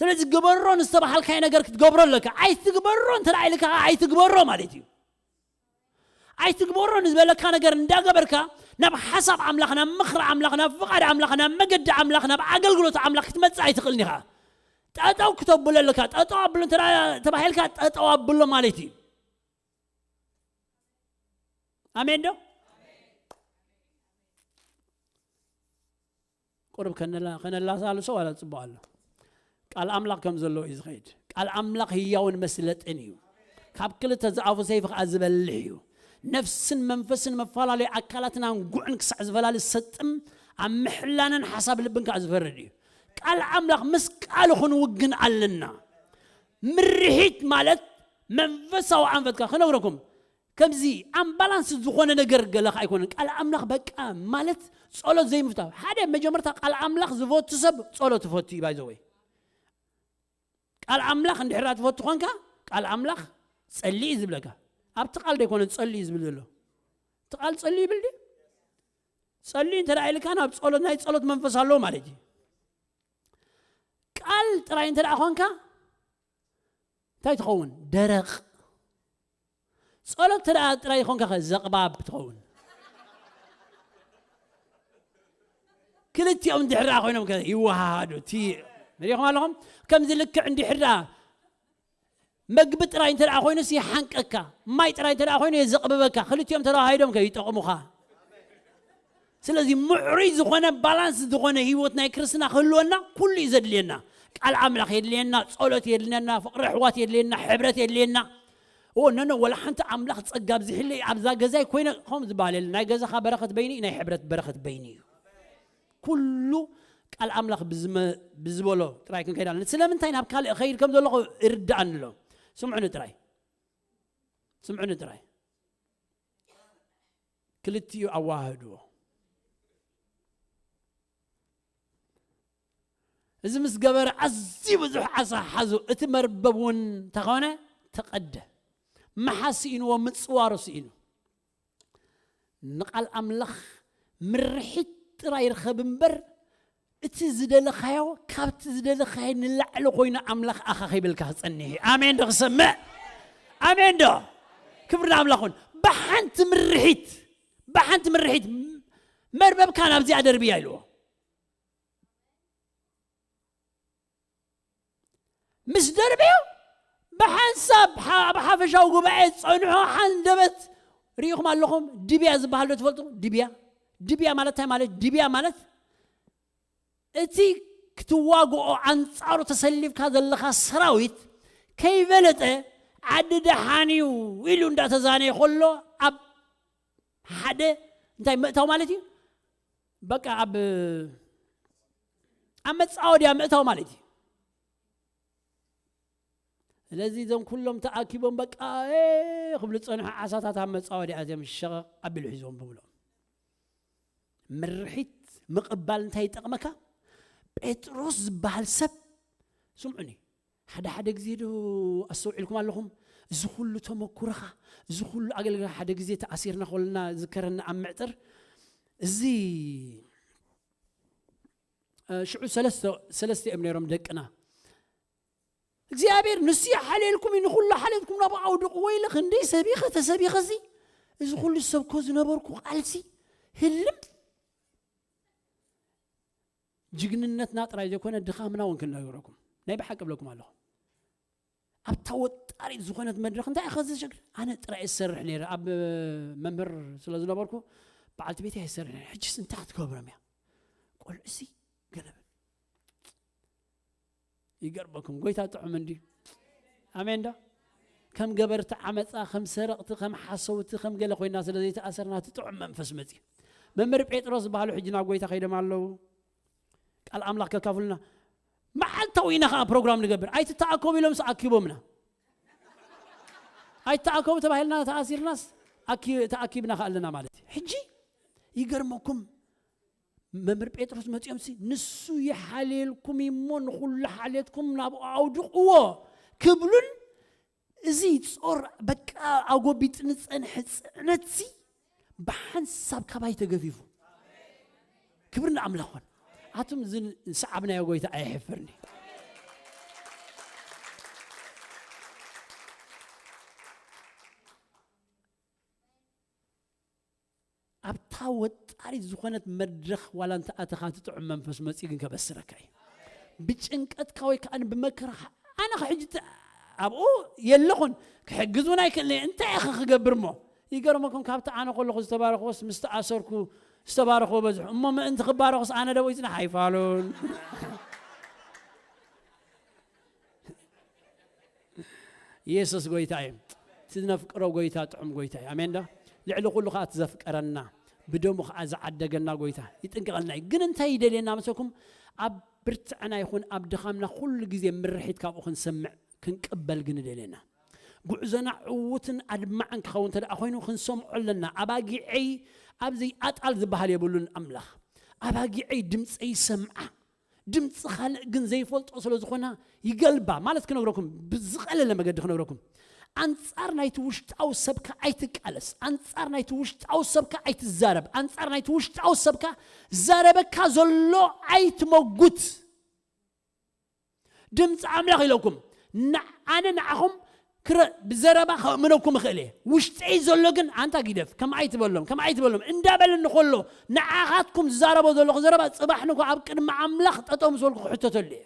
ስለዚ ግበሮ ንዝተባሃልካዮ ነገር ክትገብሮ ኣለካ። ኣይትግበሮ እንተ ደኣ ኢልካ ኸዓ ኣይትግበሮ ማለት እዩ። ኣይትግበሮ ንዝበለካ ነገር እንዳገበርካ ናብ ሓሳብ ኣምላኽ፣ ናብ ምኽሪ ኣምላኽ፣ ናብ ፍቓድ ኣምላኽ፣ ናብ መገዲ ኣምላኽ፣ ናብ ኣገልግሎት ኣምላኽ ክትመጽእ ኣይትኽእልን ኢኻ። ጠጠው ክተብሎ ኣለካ። ጠጠው ኣብሎ እንተ ደኣ ተባሂልካ ጠጠው ኣብሎ ማለት እዩ። ኣሜን ዶ? ቁሩብ ከነላ-፣ ከነላሳልሶ ዋላ ጽቡቕ ኣሎ። ቃል ኣምላኽ ከም ዘለዎ እዩ ዝኸይድ። ቃል ኣምላኽ ህያውን መስለጥን እዩ። ካብ ክልተ ዝኣፉ ሰይፊ ከኣ ዝበልሕ እዩ። ነፍስን መንፈስን መፈላለዩ ኣካላትን ኣንጉዕን ክሳዕ ዝፈላሊ ዝሰጥም፣ ኣብ ምሕላንን ሓሳብ ልብን ከኣ ዝፈርድ እዩ። ቃል ኣምላኽ ምስ ቃሉ ክንውግን ኣለና። ምርሒት ማለት መንፈሳዊ ኣንፈትካ ክነግረኩም፣ ከምዚ ኣምባላንስ ዝኾነ ነገር ገለኻ ኣይኮነን። ቃል ኣምላኽ በቃ ማለት ጸሎት ዘይምፍታው። ሓደ መጀመርታ ቃል ኣምላኽ ዝፈቱ ሰብ ጸሎት ይፈቱ እዩ፣ ባይ ዘ ወይ። ቃል ኣምላኽ እንድሕራ ትፈቱ ኾንካ፣ ቃል ኣምላኽ ጸሊ እዩ ዝብለካ። ኣብቲ ቃል ዶ ኣይኮነን ጸሊ እዩ ዝብል ዘሎ? እቲ ቃል ጸሊ ይብል ድዩ? ጸሊ እንተ ደኣ ኢልካ ናብ ጸሎት፣ ናይ ጸሎት መንፈስ ኣለዎ ማለት እዩ። ቃል ጥራይ እንተ ደኣ ኾንካ እንታይ ትኸውን? ደረቕ። ጸሎት እንተ ደኣ ጥራይ ኾንካ ኸ ዘቕባብ ትኸውን። ክልቲኦም እንድሕር ደኣ ኮይኖም ከ ይወሃሃዱ። እቲ መሪኹም ኣለኹም? ከምዚ ልክዕ እንድሕር ደኣ መግቢ ጥራይ እንተ ደኣ ኮይኑስ ይሓንቀካ፣ ማይ ጥራይ እንተ ደኣ ኮይኑ የዘቕብበካ። ክልቲኦም ተዋሃሂዶም ከ ይጠቕሙኻ። ስለዚ ምዕሩይ ዝኾነ፣ ባላንስ ዝኾነ ህይወት ናይ ክርስትና ክህልወና ኩሉ እዩ ዘድልየና። ቃል ኣምላኽ የድልየና፣ ጸሎት የድልየና፣ ፍቕሪ ኣሕዋት የድልየና፣ ሕብረት የድልየና። ኦ ነኖ፣ ወላ ሓንቲ ኣምላኽ ጸጋ ብዝሕለይ ኣብዛ ገዛይ ኮይነ ከም ዝበሃል የለን። ናይ ገዛኻ በረኸት በይኑ እዩ፣ ናይ ሕብረት በረኸት በይኑ እዩ። ኩሉ ቃል ኣምላኽ ብዝመ- ብዝበሎ ጥራይ ክንከይድ ኣለና። ስለምንታይ ናብ ካልእ እኸይድ ከም ዘለኹ ይርድኣኒ ኣሎ። ስምዑኒ ጥራይ፣ ስምዑኒ ጥራይ። ክልቲኡ ኣዋህድዎ። እዚ ምስ ገበረ ኣዝዩ ብዙሕ ዓሳ ሓዙ፣ እቲ መርበብ እውን እንተኾነ ተቐደ። መሓዝ ስኢንዎ፣ ምጽዋሩ ስኢኑ። ንቓል ኣምላኽ ምርሒት ጥራይ ርከብ እምበር፣ እቲ ዝደለኻዮ፣ ካብቲ ዝደለኻዮ ንላዕሊ ኮይኑ ኣምላኽ ኣኻ ከይብልካ ክጸንሕ እዩ። ኣሜን ዶ ክሰምዕ? ኣሜን ዶ? ክብሪ ንኣምላኽ ይኹን። ብሓንቲ ምርሒት፣ ብሓንቲ ምርሒት መርበብካ ናብዚኣ ደርብያ ኢልዎ። ምስ ደርብዮ ብሓንሳብ ሓ- ኣብ ሓፈሻዊ ጉባኤ ጸንሖ ሓንደበት ርኢኹም ኣለኹም። ድብያ ዝበሃል ዶ ትፈልጡ? ድብያ፣ ድብያ ማለት እንታይ ማለት? ድብያ ማለት እቲ ክትዋግኦ ኣንጻሩ ተሰሊፍካ ዘለኻ ሰራዊት ከይበለጠ ዓዲ ደሓን እዩ ኢሉ እንዳተዛነየ ከሎ ኣብ ሓደ እንታይ ምእታው ማለት እዩ? በቃ ኣብ ኣብ መጻወድያ ምእታው ማለት እዩ። ስለዚ እዞም ኩሎም ተኣኪቦም በቃ ክብሉ ጸንሑ፣ ዓሳታት ኣብ መጻወድያ እዮም ሸቐቕ ኣቢሉ ሒዞም ብብሎም። ምርሒት ምቕባል እንታይ ይጠቕመካ? ጴጥሮስ ዝበሃል ሰብ ስምዑኒ፣ ሓደ ሓደ ግዜ ዶ ኣስተውዒልኩም ኣለኹም? እዚ ኩሉ ተመኩረኻ፣ እዚ ኩሉ ኣገልግሎት፣ ሓደ ግዜ ተኣሲርና ኮልና ዝከረና ኣብ ምዕጥር እዚ ሽዑ ሰለስተ እዮም ነይሮም ደቅና። እግዚኣብሔር ንሱ ይሓልየልኩም እዩ፣ ንኹሉ ሓልየትኩም ናብ ኣውድቕ። ወይለ ክንደይ ሰቢኸ ተሰቢኸ እዚ እዚ ኩሉ ዝሰብኮ ዝነበርኩ ቃልሲ ህልም። ጅግንነትና ጥራይ ዘይኮነ ድኻምና እውን ክንነግረኩም ናይ ብሓቂ ብለኩም ኣለኹ። ኣብታ ወጣሪት ዝኾነት መድረኽ እንታይ ኢኻ ዘሸግር? ኣነ ጥራይ እሰርሕ ነይረ፣ ኣብ መምህር ስለ ዝነበርኩ በዓልቲ ቤት ኣይሰርሕ ነይረ። ሕጅስ እንታይ ክትገብሮም እያ? ቆልዑሲ ገለበ ይገርመኩም። ጎይታ ጥዑም እንዲ ኣሜን ዶ? ከም ገበርቲ ዓመፃ፣ ከም ሰረቕቲ፣ ከም ሓሰውቲ፣ ከም ገለ ኮይና ስለ ዘይተኣሰርና እቲ ጥዑም መንፈስ መፅዩ። መምህር ጴጥሮስ ዝበሃሉ ሕጂ ናብ ጎይታ ከይዶም ኣለዉ። ቃል ኣምላኽ ከካፍሉና መዓልታዊ ኢና ከዓ ፕሮግራም ንገብር። ኣይትተኣከቡ ኢሎምስ ኣኪቦምና። ኣይተኣከቡ ተባሂልና ተኣሲርናስ ኣኪ- ተኣኪብና ከዓ ኣለና ማለት እዩ። ሕጂ ይገርመኩም፣ መምህር ጴጥሮስ መጺኦምሲ ንሱ ይሓልየልኩም እሞ ንኹሉ ሓልየትኩም ናብኡ ኣውድቕዎ ክብሉን፣ እዚ ጾር በቃ ኣጎቢጥኒ ዝጸንሐ ጽዕነትሲ ብሓንሳብ ካባይ ተገፊፉ። ክብሪ ንኣምላኽ ይኹን። ኣቱም እዚ ዝሰዓብናዮ ጎይታ ኣየሕፍርኒ። ኣብታ ወጣሪት ዝኾነት መድረኽ ዋላ እንተ ኣተኻ፣ እቲ ጥዑም መንፈስ መጺኡ ግን ከበስረካ እዩ። ብጭንቀትካ ወይ ከኣ ብመከራኻ፣ ኣነ ኸ ሕጂ ተ- ኣብኡ የለኹን፣ ክሕግዝ እውን ኣይክእልን እየ፣ እንታይ ኢኸ ክገብር እሞ? ይገርመኩም፣ ካብቲ ኣነ ከለኹ ዝተባረኽዎስ ምስ ተኣሰርኩ ዝተባረኽዎ በዝሑ እሞ፣ ምእንቲ ክባረኹስ ኣነ ደው ይጽናሕ ኣይፋሉን። ኢየሱስ ጎይታ እዩ። እቲ ነፍቅሮ ጎይታ ጥዑም ጎይታ እዩ። ኣሜን ዶ? ልዕሊ ኩሉ ከዓ እቲ ዘፍቀረና፣ ብደሙ ከዓ ዝዓደገና ጎይታ ይጥንቀቐልና እዩ። ግን እንታይ ይደልየና መሰኩም? ኣብ ብርትዕና ይኹን ኣብ ድኻምና ኩሉ ግዜ ምርሒት ካብኡ ክንሰምዕ ክንቅበል ግን ይደልየና። ጉዕዞና ዕዉትን ኣድማዕን ክኸውን እንተ ደኣ ኮይኑ ክንሰምዖ ኣለና። ኣባጊዐይ ኣብዚ ኣጣል ዝበሃል የብሉን ኣምላኽ። ኣባጊዐይ ድምፀይ ይሰምዓ። ድምፂ ካልእ ግን ዘይፈልጦ ስለ ዝኾና ይገልባ ማለት ክነግረኩም፣ ብዝቐለለ መገዲ ክነግረኩም። ኣንጻር ናይቲ ውሽጣዊ ሰብካ ኣይትቃለስ። ኣንጻር ናይቲ ውሽጣዊ ሰብካ ኣይትዛረብ። ኣንጻር ናይቲ ውሽጣዊ ሰብካ ዘረበካ ዘሎ ኣይትመጉት። ድምፂ ኣምላኽ ኢለኩም፣ ን- ኣነ ንዓኹም ክረ- ብዘረባ ከእምነኩም እኽእል እየ። ውሽጠይ ዘሎ ግን ኣንታ ጊደፍ፣ ከም ኣይትበሎም፣ ከም ኣይትበሎም እንዳበለኒ ከሎ፣ ንዓኻትኩም ዝዛረቦ ዘለኹ ዘረባ ጽባሕ ንጎ ኣብ ቅድሚ ኣምላኽ ጠጠው ምስ በልኩ ክሕተተሉ እየ።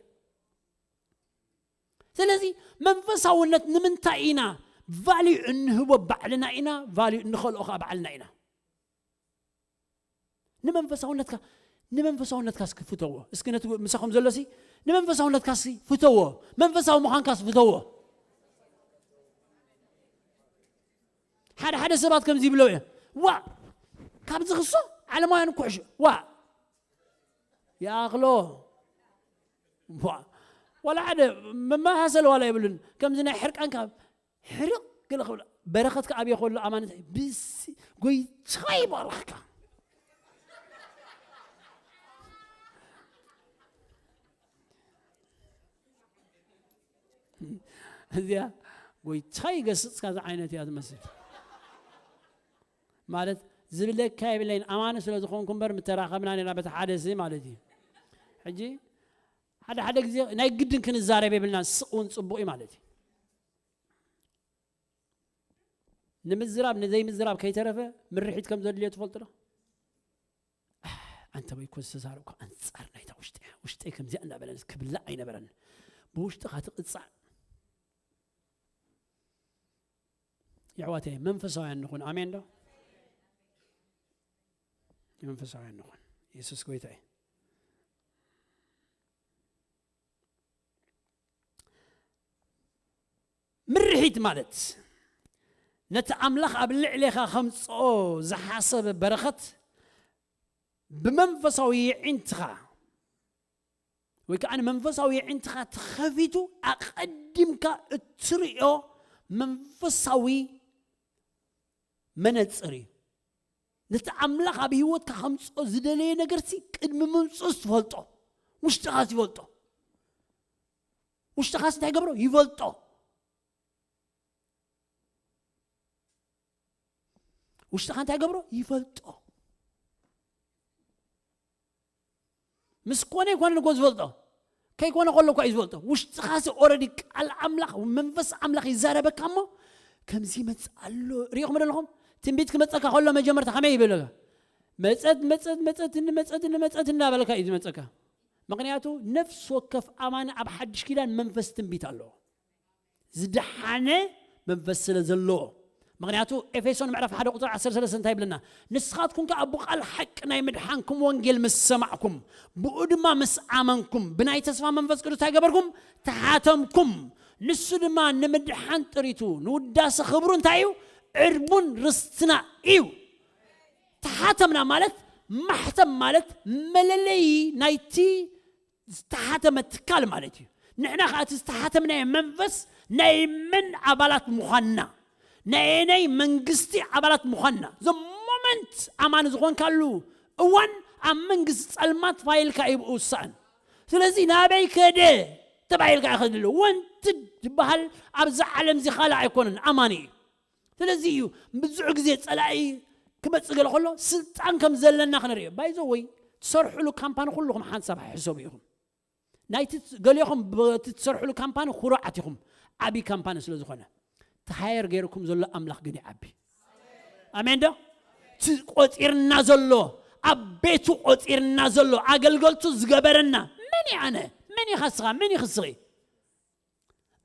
ስለዚ መንፈሳውነት ንምንታይ ኢና ቫልዩ እንህቦ? ባዕልና ኢና ቫልዩ እንኸልኦ ከዓ ባዕልና ኢና። ንመንፈሳውነትካ ንመንፈሳውነትካ እስኪ ፍተዎ። እስኪ ነቲ ምሳኹም ዘሎ ሲ ንመንፈሳውነትካ ሲ ፍተዎ። መንፈሳዊ ምዃንካ ሲ ፍተዎ። ሓደ ሓደ ሰባት ከምዚ ይብለው እዮም። ዋ ካብዚ ክሶ ዓለማውያን ኩሕሽ ዋ ይኣኽሎ ዋ ዋላ ሓደ መመሳሰል ዋላ የብሉን። ከምዚ ናይ ሕርቃንካ ሕርቕ ገለ ክብል በረኸትካ ኣብየ ከሎ ኣማነት ብስ ጎይታ ይባርኽካ። እዚኣ ጎይታ ይገስጽካ ዝዓይነት እያ ትመስል። ማለት ዝብለካ የብለይን ኣማኒ ስለ ዝኾንኩ እምበር ምተራኸብና ነና በቲ ሓደ ሲ ማለት እዩ። ሕጂ ሓደ ሓደ ግዜ ናይ ግድን ክንዛረብ የብልና ስቕ እውን ጽቡቕ እዩ ማለት እዩ። ንምዝራብ ንዘይምዝራብ ከይተረፈ ምርሒት ከም ዘድልዮ ትፈልጡ ዶ? ኣንተ ወይ ኮ ዝተዛረብኩ ኣንጻር ናይታ ውሽጢ ውሽጠይ ከምዚኣ እንዳበለን ክብላዕ ኣይነበረን። ብውሽጥኻ ትቕጻዕ የሕዋተይ መንፈሳውያን ንኹን። ኣሜን ዶ? መንፈሳውያን ንኹን። የሱስ ጎይታ እዩ። ምርሒት ማለት ነቲ ኣምላኽ ኣብ ልዕሌኻ ከምጽኦ ዝሓሰበ በረኸት ብመንፈሳዊ የዒንትኻ ወይ ከዓ ንመንፈሳዊ የዒንትኻ ተኸፊቱ ኣቐዲምካ እትርእዮ መንፈሳዊ መነፅር እዩ። ነቲ ኣምላኽ ኣብ ህይወትካ ከምፅኦ ዝደለየ ነገርሲ ቅድሚ ምምፅኡስ ትፈልጦ፣ ውሽጥኻ ትፈልጦ። ውሽጥኻስ እንታይ ገብሮ ይፈልጦ። ውሽጥኻ እንታይ ገብሮ ይፈልጦ። ምስ ኮነ ይኮነ ንጎ ዝፈልጦ ከይኮነ ከሎ እኳ እዩ ዝፈልጦ። ውሽጥኻሲ ኦረዲ ቃል ኣምላኽ መንፈስ ኣምላኽ ይዛረበካ እሞ ከምዚ ይመጽእ ኣሎ። ሪኢኹም ዶ ኣለኹም? ትንቢት ክመጸካ ከሎ መጀመርታ ከመይ ይብለካ? መጸት መጸት መጸት መጸት መጸት እናበለካ እዩ ዝመጸካ። ምክንያቱ ነፍሲ ወከፍ ኣማኒ ኣብ ሓድሽ ኪዳን መንፈስ ትንቢት ኣለዎ። ዝደሓነ መንፈስ ስለ ዘለዎ። ምክንያቱ ኤፌሶን ምዕራፍ ሓደ ቁፅሪ ዓሰርተ ሰለስተ እንታይ ይብለና? ንስኻትኩም ከኣ ብቓል ሓቂ ናይ ምድሓንኩም ወንጌል ምስ ሰማዕኩም፣ ብኡ ድማ ምስ ኣመንኩም፣ ብናይ ተስፋ መንፈስ ቅዱስ እንታይ ገበርኩም? ተሓተምኩም። ንሱ ድማ ንምድሓን ጥሪቱ ንውዳሰ ክብሩ እንታይ እዩ? ዕርቡን ርስትና እዩ። ተሓተምና ማለት ማሕተም ማለት መለለዪ ናይቲ ዝተሓተመ ትካል ማለት እዩ። ንሕና ከዓ እቲ ዝተሓተምናዮ መንፈስ ናይ መን ኣባላት ምዃንና፣ ናይ ናይ መንግስቲ ኣባላት ምዃንና። The moment ኣማኒ ዝኾንካሉ እዋን ኣብ መንግስቲ ጸልማት ፋይልካ እዩ ብኡ ዝሰኣን። ስለዚ ናበይ ከደ ተባሂልካ እዩ ከድሉ። ወንትድ ዝበሃል ኣብዚ ዓለም እዚ ካልእ ኣይኮነን፣ ኣማኒ እዩ። ስለዚ እዩ ብዙሕ ግዜ ጸላኢ ክመጽእ ገለ ከሎ ስልጣን ከም ዘለና ክንርኢ። ባይዞ ወይ ትሰርሕሉ ካምፓኒ ኩልኹም ሓንሳብ ሕሰቡ ኢኹም። ናይቲ ገሊኹም በቲ ትሰርሕሉ ካምፓኒ ኩሩዓት ኢኹም፣ ዓቢ ካምፓኒ ስለ ዝኾነ። ተሃየር ገይርኩም ዘሎ ኣምላኽ ግን ይዓቢ። ኣሜን ዶ? እቲ ቆጺርና ዘሎ፣ ኣብ ቤቱ ቆጺርና ዘሎ፣ ኣገልገልቱ ዝገበረና መን እዩ ኣነ? መን እዩ ኻስኻ? መን እዩ ኽስኺ?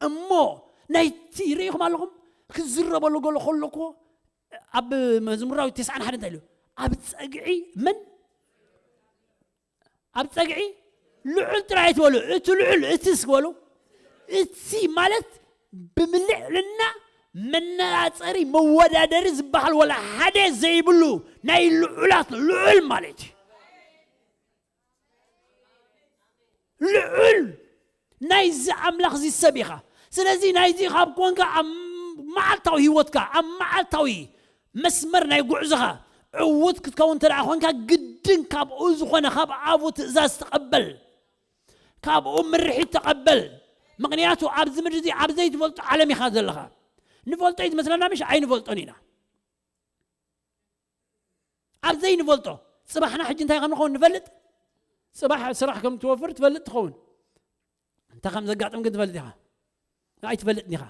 እሞ ናይቲ ርኢኹም ኣለኹም ክዝረበሉ ገሎ ከሎ እኮ ኣብ መዝሙራዊ ተስዓን ሓደን እንታይ ኢሉ? ኣብ ጸግዒ መን ኣብ ጸግዒ ልዑል ጥራይ ትበሉ። እቲ ልዑል እትስ በሉ። እቲ ማለት ብምልዕልና መነጻጸሪ መወዳደሪ ዝበሃል ወላ ሓደ ዘይብሉ ናይ ልዑላት ልዑል ማለት እዩ። ልዑል ናይዚ ኣምላኽ እዚ ሰብ ኢኻ። ስለዚ ናይዚ ካብ ኮንካ ኣብ መዓልታዊ ህይወትካ ኣብ መዓልታዊ መስመር ናይ ጉዕዞኻ ዕዉት ክትከውን እንተ ደኣ ኮንካ ግድን ካብኡ ዝኾነ ካብ ኣፉ ትእዛዝ ተቐበል፣ ካብኡ ምርሒት ተቐበል። ምኽንያቱ ኣብዚ ምድሪ እዚ ኣብ ዘይትፈልጦ ዓለም ኢኻ ዘለኻ። ንፈልጦ እዩ ዝመስለና ምሽ ኣይንፈልጦን ኢና። ኣብ ዘይንፈልጦ ጽባሕና ሕጂ እንታይ ከም ንኸውን ንፈልጥ። ጽባሕ ስራሕ ከም ትወፍር ትፈልጥ ትኸውን። እንታይ ከም ዘጋጥም ግን ትፈልጥ ኢኻ? ኣይትፈልጥን ኢኻ።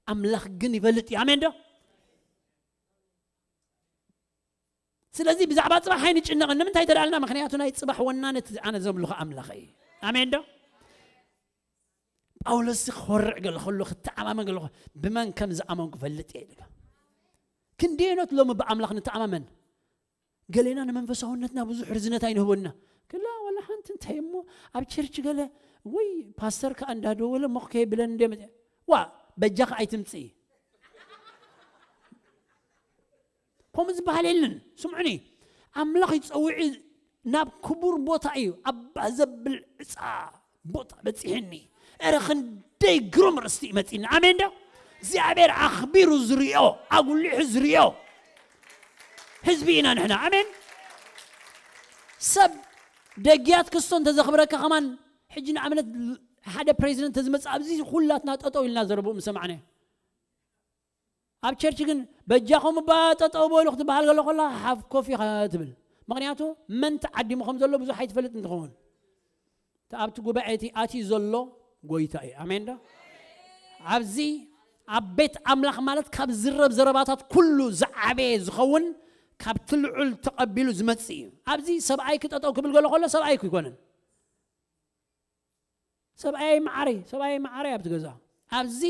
ኣምላኽ ግን ይፈልጥ እዩ። ኣሜን ዶ? ስለዚ ብዛዕባ ጽባሕ ኣይንጭነቕን። ንምንታይ ተዳልና? ምኽንያቱ ናይ ጽባሕ ወናኒ እቲ ኣነ ዘምልኾ ኣምላኽ እዩ። ኣሜን ዶ? ጳውሎስ ክኾርዕ ገለ ከሎ ክተዓማመን ገለ ከሎ ብመን ከም ዝኣመንኩ ፈልጥ እየ ኢሉ። ክንደየኖት ሎሚ ብኣምላኽ ንተኣማመን? ገሌና ንመንፈሳውነትና ብዙሕ ርዝነት ኣይንህቦና። ክላ ዋላ ሓንቲ እንታይ እሞ ኣብ ቸርች ገለ ወይ ፓስተር ከኣ እንዳደወለ ሞኽ ከየብለን እንደ መ-፣ ዋ በጃኻ ኣይትምጽእ። ከምኡ ዝበሃል የለን። ስምዑኒ፣ ኣምላኽ ይጸውዒ ናብ ክቡር ቦታ እዩ። ኣባ ዘብል ዕጻ ቦታ በጺሕኒ። እረ ክንደይ ግሩም ርስቲ እዩ መጺኒ። ኣሜን ዶ? እግዚኣብሔር ኣኽቢሩ ዝሪኦ፣ ኣጉሊሑ ዝሪኦ ህዝቢ ኢና ንሕና። ኣሜን። ሰብ ደግያት ክስቶ እንተዘኽብረካ ከማን፣ ሕጂ ንኣብነት ሓደ ፕሬዚደንት ተዝመጽእ ኣብዚ ኩላትና ጠጠው ኢልና ዘረብኡ ምሰማዕናዮ። ኣብ ቸርች ግን በጃኹም እባ ጠጠው በሉ ክትበሃል ገሎ ከላ ሓፍ ኮፍ ኢኻ ትብል። ምኽንያቱ መን ተዓዲሙ ከም ዘሎ ብዙሕ ኣይትፈልጥ እንትኸውን፣ እቲ ኣብቲ ጉባኤ እቲ ኣትዩ ዘሎ ጎይታ እዩ። ኣሜን ዶ? ኣብዚ ኣብ ቤት ኣምላኽ ማለት ካብ ዝረብ ዘረባታት ኩሉ ዝዓበየ ዝኸውን፣ ካብቲ ልዑል ተቐቢሉ ዝመጽእ እዩ። ኣብዚ ሰብኣይ ክጠጠው ክብል ገሎ ከሎ ሰብኣይ ኣይኮነን። ሰብኣይ መዓረይ፣ ሰብኣይ መዓረይ ኣብቲ ገዛ። ኣብዚ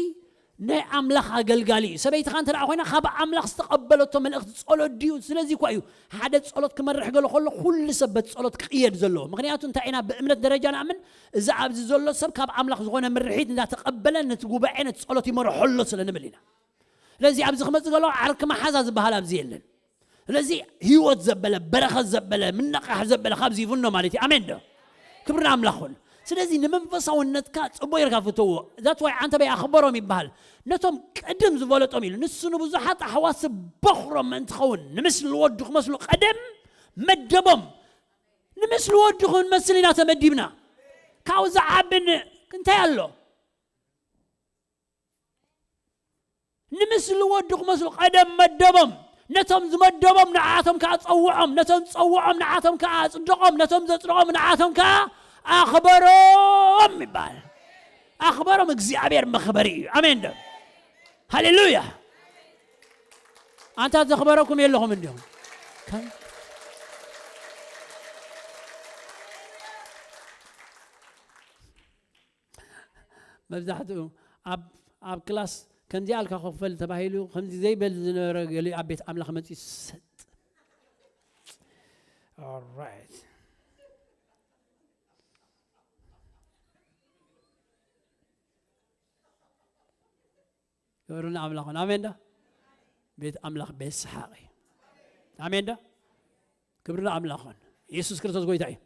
ናይ ኣምላኽ ኣገልጋሊ እዩ። ሰበይትኻ እንተ ደኣ ኮይና ካብ ኣምላኽ ዝተቐበለቶ መልእኽቲ ጸሎት ድዩ? ስለዚ እኳ እዩ ሓደ ጸሎት ክመርሕ ገሎ ከሎ ኩሉ ሰብ በቲ ጸሎት ክቕየድ ዘለዎ። ምኽንያቱ እንታይ ኢና ብእምነት ደረጃ ንኣምን፣ እዚ ኣብዚ ዘሎ ሰብ ካብ ኣምላኽ ዝኾነ ምርሒት እንዳተቐበለ ነቲ ጉባኤ ነቲ ጸሎት ይመርሖ ኣሎ ስለ ንብል ኢና። ስለዚ ኣብዚ ክመጽእ ገሎ ዓርኪ መሓዛ ዝበሃል ኣብዚ የለን። ስለዚ ህይወት ዘበለ፣ በረኸት ዘበለ፣ ምነቃሕ ዘበለ ካብዚ ይፍኖ ማለት እዩ። ኣሜን ዶ? ክብሪ ንኣምላኽ ይኹን። ስለዚ ንመንፈሳውነትካ ጽቡቕ ጌርካ ፍተዎ። That's why ዓንተ በይ ኣኽበሮም ይበሃል። ነቶም ቀደም ዝበለጦም ኢሉ። ንሱ ንብዙሓት ኣሕዋት በኹሮም ምእንቲ ኸውን፣ ንምስሊ ወዱ ክመስሉ ቀደም መደቦም። ንምስሊ ወዱ ክንመስል ኢና ተመዲብና። ካብኡ ዝዓብን እንታይ ኣሎ? ንምስሊ ወዱ ክመስሉ ቀደም መደቦም። ነቶም ዝመደቦም ንዓቶም ከኣ ጸውዖም፣ ነቶም ጸውዖም ንዓቶም ከኣ ኣጽደቖም፣ ነቶም ዘጽደቖም ንዓቶም ከኣ ኣኽበሮም ይበሃል። ኣኽበሮም እግዚኣብሔር መኽበሪ እዩ። ኣሜን ዶ? ሃሌሉያ። ኣንታ ዘኽበረኩም የለኹም እንዲኹም። ከም-፣ መብዛሕትኡ ኣብ፣ ኣብ ክላስ ከምዚኣ ኣልካ ኮፈል ተባሂሉ ከምዚ ዘይበል ዝነበረ ገሊኡ ኣብ ቤት ኣምላኽ መጺኡ ሰጥ። Alright። ክብሪ ንኣምላኽ ይኹን። ኣሜን ዶ? ቤት ኣምላኽ ቤት ሰሓቕ እዩ። ኣሜን ዶ? ክብሪ ንኣምላኽ ይኹን። የሱስ ክርስቶስ ጎይታ እዩ።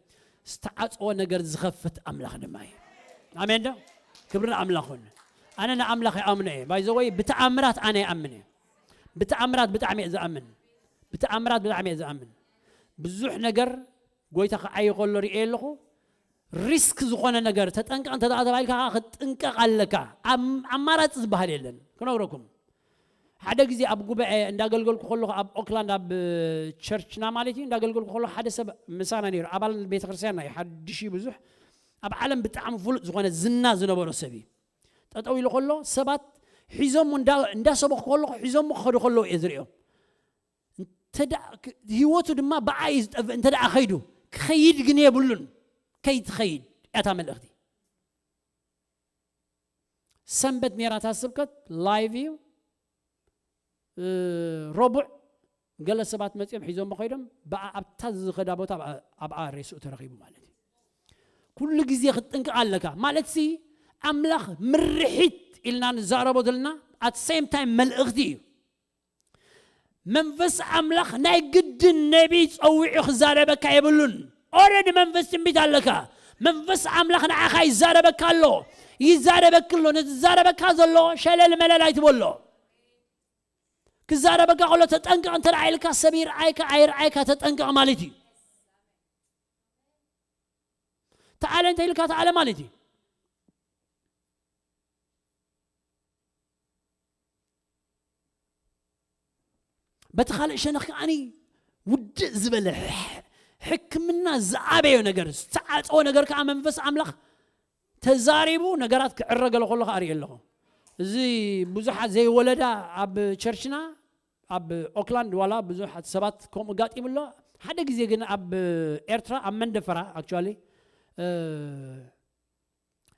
ዝተዓጽወ ነገር ዝኸፍት ኣምላኽ ድማ እዩ። ኣሜን ዶ? ክብሪ ንኣምላኽ ይኹን። ኣነ ንኣምላኽ ይኣምኖ እየ። By the way፣ ብተኣምራት ኣነ ይኣምን እየ። ብተኣምራት ብጣዕሚ እየ ዝኣምን። ብተኣምራት ብጣዕሚ እየ ዝኣምን። ብዙሕ ነገር ጎይታ ክዓዪ ከሎ ርእየ ኣለኹ። ሪስክ ዝኾነ ነገር ተጠንቀቕ እንተ ደኣ ተባሂልካ ከዓ ክትጥንቀቕ ኣለካ። ኣም-፣ ኣማራጺ ዝበሃል የለን። ክነግረኩም። ሓደ ግዜ ኣብ ጉባኤ እንዳገልገልኩ ከለኹ ኣብ ኦክላንድ ኣብ ቸርችና ማለት እዩ እንዳገልገልኩ ከለኹ ሓደ ሰብ ምሳና ነይሩ። ኣባል ቤተ ክርስቲያንና እዩ። ሓድሽ እዩ ብዙሕ። ኣብ ዓለም ብጣዕሚ ፍሉጥ ዝኾነ ዝና ዝነበሮ ሰብ እዩ። ጠጠው ኢሉ ከሎ ሰባት ሒዞም እንዳ-፣ እንዳሰበኹ ከለኹ ሒዞም ክኸዱ ከለዉ እየ ዝርእዮም። እንተ ደኣ ክ-፣ ህይወቱ ድማ ብኣይ እዩ ዝጠፍእ። እንተ ደኣ ኸይዱ፣ ክኸይድ ግን የብሉን። ከይትኸይድ እያ እታ መልእኽቲ። ሰንበት ነይራ እታ ስብከት፣ ላይቭ እዩ። እ፣ ረቡዕ ገለ ሰባት መጺኦም ሒዞሞ ኸይዶም፣ ብኣ-፣ ኣብታ ዝኸዳ ቦታ ኣብኣ፣ ኣብኣ ሬስኡ ተረኺቡ ማለት እዩ። ኩሉ ግዜ ክትጥንቀቕ ኣለካ። ማለትሲ፣ ኣምላኽ ምርሒት ኢልና ንዛረቦ ዘለና፣ at same time መልእኽቲ እዩ። መንፈስ ኣምላኽ ናይ ግድን ነቢይ ጸዊዑ ክዛረበካ የብሉን። ኦረዲ መንፈስ ትንቢት ኣለካ። መንፈስ ኣምላኽ ንዓኻ ይዛረበካ ኣሎ። ይዛረበክ ኣሎ። ነቲ ዝዛረበካ ዘሎ ሸለል መለል ኣይትበሎ። ክዛረበካ ከሎ ተጠንቀቕ እንተ ደኣ ኢልካ ሰብ ይርኣይካ ኣይርኣይካ ተጠንቀቕ ማለት እዩ። ተኣለ እንተ ኢልካ ተኣለ ማለት እዩ። በቲ ካልእ ሸነኽ ከዓኒ ውድእ ዝበለ ሕ-፣ ሕክምና ዝኣበዮ ነገር፣ ዝተዓጸወ ነገር ከኣ መንፈስ ኣምላኽ ተዛሪቡ ነገራት ክዕረ ገለ ከሎ ከኣ ርእየ ኣለኹ። እዚ ብዙሓት ዘይወለዳ ኣብ ቸርችና፣ ኣብ ኦክላንድ ዋላ ብዙሓት ሰባት ከምኡ ኣጋጢሙ ኣሎ። ሓደ ግዜ ግን ኣብ ኤርትራ፣ ኣብ መንደፈራ፣ actually፣ እ፣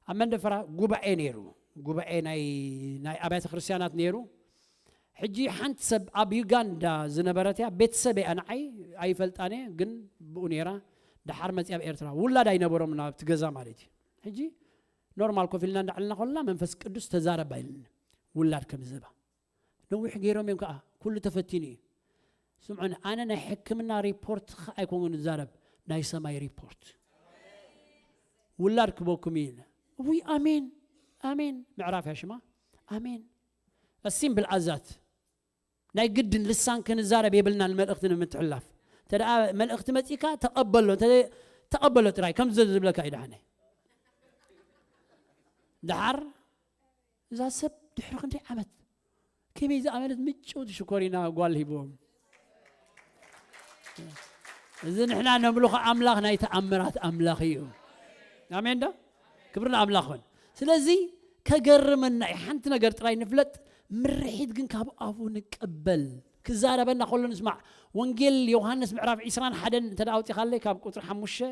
ኣብ መንደፈራ ጉባኤ ነይሩ። ጉባኤ ናይ፣ ናይ ኣብያተ ክርስቲያናት ነይሩ። ሕጂ ሓንቲ ሰብ ኣብ ዩጋንዳ ዝነበረት እያ፣ ቤተሰብ እያ፣ ንዓይ ኣይፈልጣን እየ፣ ግን ብኡ ነይራ። ደሓር መፅያ ኣብ ኤርትራ፣ ውላድ ኣይነበሮም ናብቲ ገዛ ማለት እዩ። ሕጂ ኖርማል ኮፍ ኢልና እንዳዕልና ከለና መንፈስ ቅዱስ ተዛረባ ኢልኒ፣ ውላድ ከም ዝህባ። ነዊሕ ገይሮም እዮም ከዓ፣ ኩሉ ተፈቲኑ እዩ። ስምዑኒ፣ ኣነ ናይ ሕክምና ሪፖርት ከዓ ኣይኮንኩን ዝዛረብ፣ ናይ ሰማይ ሪፖርት። ውላድ ክበኩም እዩ ኢለ። ውይ፣ ኣሜን፣ ኣሜን። ምዕራፍ እያ ሽማ። ኣሜን። ሲምፕል ኣዛት። ናይ ግድን ልሳን ክንዛረብ የብልናን፣ መልእኽቲ ንምትሕልላፍ። እንተ ደኣ መልእኽቲ መጺካ፣ ተቐበሎ። እንተ ተቐበሎ ጥራይ፣ ከምዚ ዝብለካ እዩ ደሓነ። ደሓር፣ እዛ ሰብ ድሕሪ ክንደይ ዓመት፣ ከመይ ዝኣመነት ምጭውቲ ሽኮሪና ጓል ሂብዎም። እዚ ንሕና ነምልኾ ኣምላኽ ናይ ተኣምራት ኣምላኽ እዩ። ኣሜን ዶ? ክብሪ ንኣምላኽ ይኹን። ስለዚ ከገርመና እዩ። ሓንቲ ነገር ጥራይ ንፍለጥ፣ ምርሒት ግን ካብ ኣፉ ንቀበል። ክዛረበና ከሎ ንስማዕ። ወንጌል ዮሃንስ ምዕራፍ ዒስራን ሓደን እንተ ደኣ ኣውጺኻለይ፣ ካብ ቁጽሪ ሓሙሽተ፣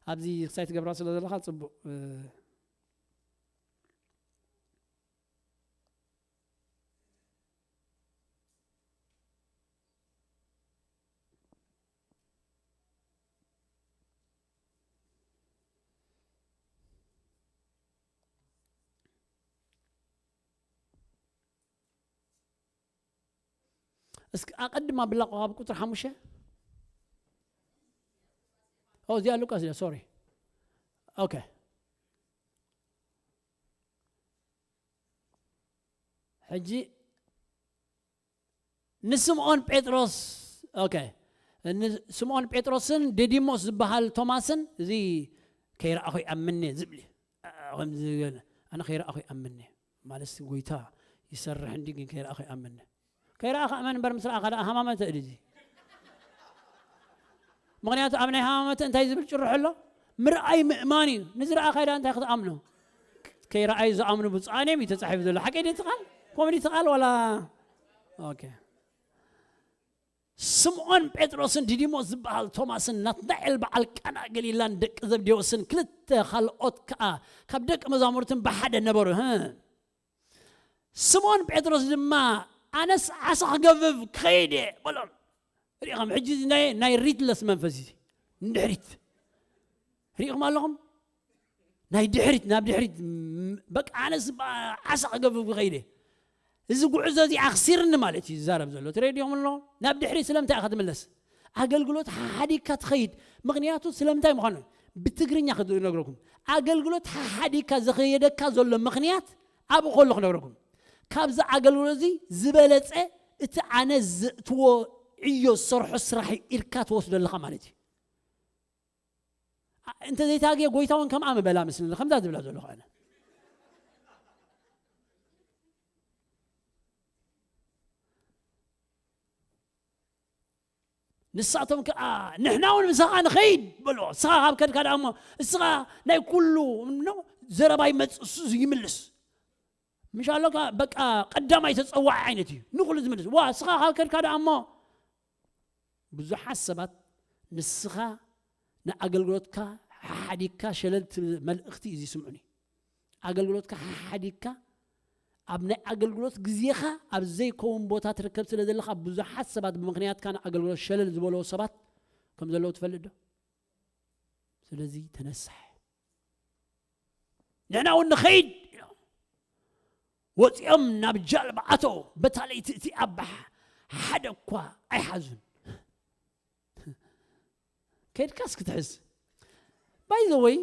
ኣብዚ ክሳይ ትገብራ ስለ ዘለኻ ጽቡቕ። እ፣ እስኪ ኣቐድም ኣብላ ካብ ቁጽሪ ሓሙሽተ። ኦ፣ እዚኣ ሉቃስ እያ፣ ሶሪ። ኦኬ። ሕጂ ንስምዖን ጴጥሮስ፣ ኦኬ። ን-፣ ስምዖን ጴጥሮስን ዲዲሞስ ዝበሃል ቶማስን፣ እዚ ከይረኣኹ ይኣምን እየ ዝብል እዩ። እ፣ ከምዚ ገለ፣ ኣነ ከይረኣኹ ይኣምን እየ። ማለት ጎይታ ይሰርሕ እንዲ፣ ግን ከይረኣኹ ይኣምን እየ። ከይረኣኻ እመን እምበር ምስ ረኣኻ ደኣ ሃማመተ እዩ እዚ። ምኽንያቱ ኣብ ናይ ሃማመተ እንታይ ዝብል ጭርሖ ኣሎ? ምርኣይ ምእማን እዩ። ንዝረኣኻዮ ደኣ እንታይ ክትኣምኖ? ከይረኣዩ ዝኣምኑ ብፁዓን እዮም እዩ ተጻሒፉ ዘሎ። ሓቀይ ድዩ እቲ ቃል? ከምኡ ድዩ እቲ ቃል ዋላ? ኦኬ። ስምዖን ጴጥሮስን ዲዲሞስ ዝበሃል ቶማስን ናትናኤል በዓል ቃና ገሊላን ደቂ ዘብዴዎስን ክልተ ካልኦት ከኣ ካብ ደቂ መዛሙርትን ብሓደ ነበሩ። ህም። ስምዖን ጴጥሮስ ድማ፣ "ኣነስ ዓሳ ክገፍፍ ክኸይድ እየ" በሎም። ሪኢኹም፣ ሕጂ እዚ ናይ፣ ናይ ሪትለስ መንፈስ እዩ። ንድሕሪት ሪኢኹም ኣለኹም? ናይ ድሕሪት፣ ናብ ድሕሪት፣ ም-፣ በቃ፣ "ኣነስ ባ-፣ ዓሳ ክገፍፍ ክኸይድ እየ። እዚ ጉዕዞ እዚ ኣኽሲርኒ" ማለት እዩ ዝዛረብ ዘሎ። ትሬድ ዲኹም ኣሎ? ናብ ድሕሪት ስለምንታይ ኢኻ ትምለስ? ኣገልግሎት ሓሓዲካ ትኸይድ። ምኽንያቱ ስለምንታይ ምዃኑ ብትግርኛ ክነግረኩም። ኣገልግሎት ሓሓዲካ ዘኸየደካ ዘሎ ምኽንያት ኣብኡ ከሎ ክነግረኩም። ካብዚ ኣገልግሎት እዚ ዝበለጸ እቲ ኣነ ዘእትዎ ዕዮ ዝሰርሖ ስራሕ እዩ ኢልካ ትወስዶ ኣለኻ ማለት እዩ። ኣ-፣ እንተ ዘይተሃግየ ጎይታ እውን ከምኣ ምበላ ምስልና፣ ከምዛ ዝብላ ዘለኹ ኣነ። ንሳቶም ከኣ፣ "ንሕና እውን ምሳኻ ንኸይድ" በልዎ። "እስኻ ካብ ከድካ ደኣ እሞ፣ እስኻ ናይ ኩሉ" ኖ፣ ዘረባ ይመጽእ፣ እሱ ይምልስ። ምሽ ኣሎ ከኣ፣ በቃ፣ ቀዳማይ ተጸዋዒ ዓይነት እዩ። ንኹሉ ዝምልስ። "ዋ፣ እስኻ ካብ ከድካ ደኣ እሞ" ብዙሓት ሰባት ንስኻ ንኣገልግሎትካ ሓሓዲግካ ሸለል ትብል መልእኽቲ እዩ ዝስምዑኒ። ኣገልግሎትካ ሓሓዲግካ ኣብ ናይ ኣገልግሎት ግዜኻ ኣብ ዘይከውን ቦታ ትርከብ ስለ ዘለኻ ብዙሓት ሰባት ብምኽንያትካ ንኣገልግሎት ሸለል ዝበለዎ ሰባት ከም ዘለዉ ትፈልጥ ዶ? ስለዚ ተነሳሕ። ንሕና እውን ንኸይድ ኢሎም ወፂኦም ናብ ጃልባ ኣተው። በታ ለይቲ እቲኣ ባሕ ሓደ እኳ ኣይሓዙን። ከይድካስ ክትሕዝ። ባይ ዘ ወይ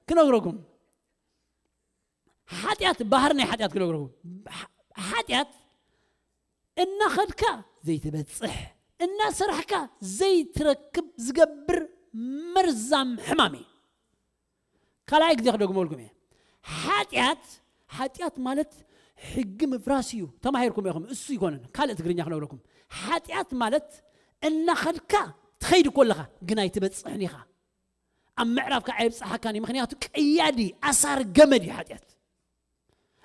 ክነግረኩም፣ ሓጢኣት፣ ባህሪ ናይ ሓጢኣት ክነግረኩም። ሓ-፣ ሓጢኣት እናኸድካ ዘይትበጽሕ፣ እናሰራሕካ ዘይትረክብ ዝገብር መርዛም ሕማም እዩ። ካልኣይ ግዜ ክደግመልኩም እየ። ሓጢኣት፣ ሓጢኣት ማለት ሕጊ ምፍራስ እዩ። ተማሂርኩም ኢኹም፣ እሱ ይኮነን። ካልእ ትግርኛ ክነግረኩም። ሓጢኣት ማለት እናኸድካ ትኸይድ እኮ ኣለኻ፣ ግን ኣይትበጽሕን ኢኻ። ኣብ ምዕራፍካ ኣይብጽሓካን እዩ። ምኽንያቱ ቀያዲ ኣሳር ገመድ እዩ ሓጢኣት።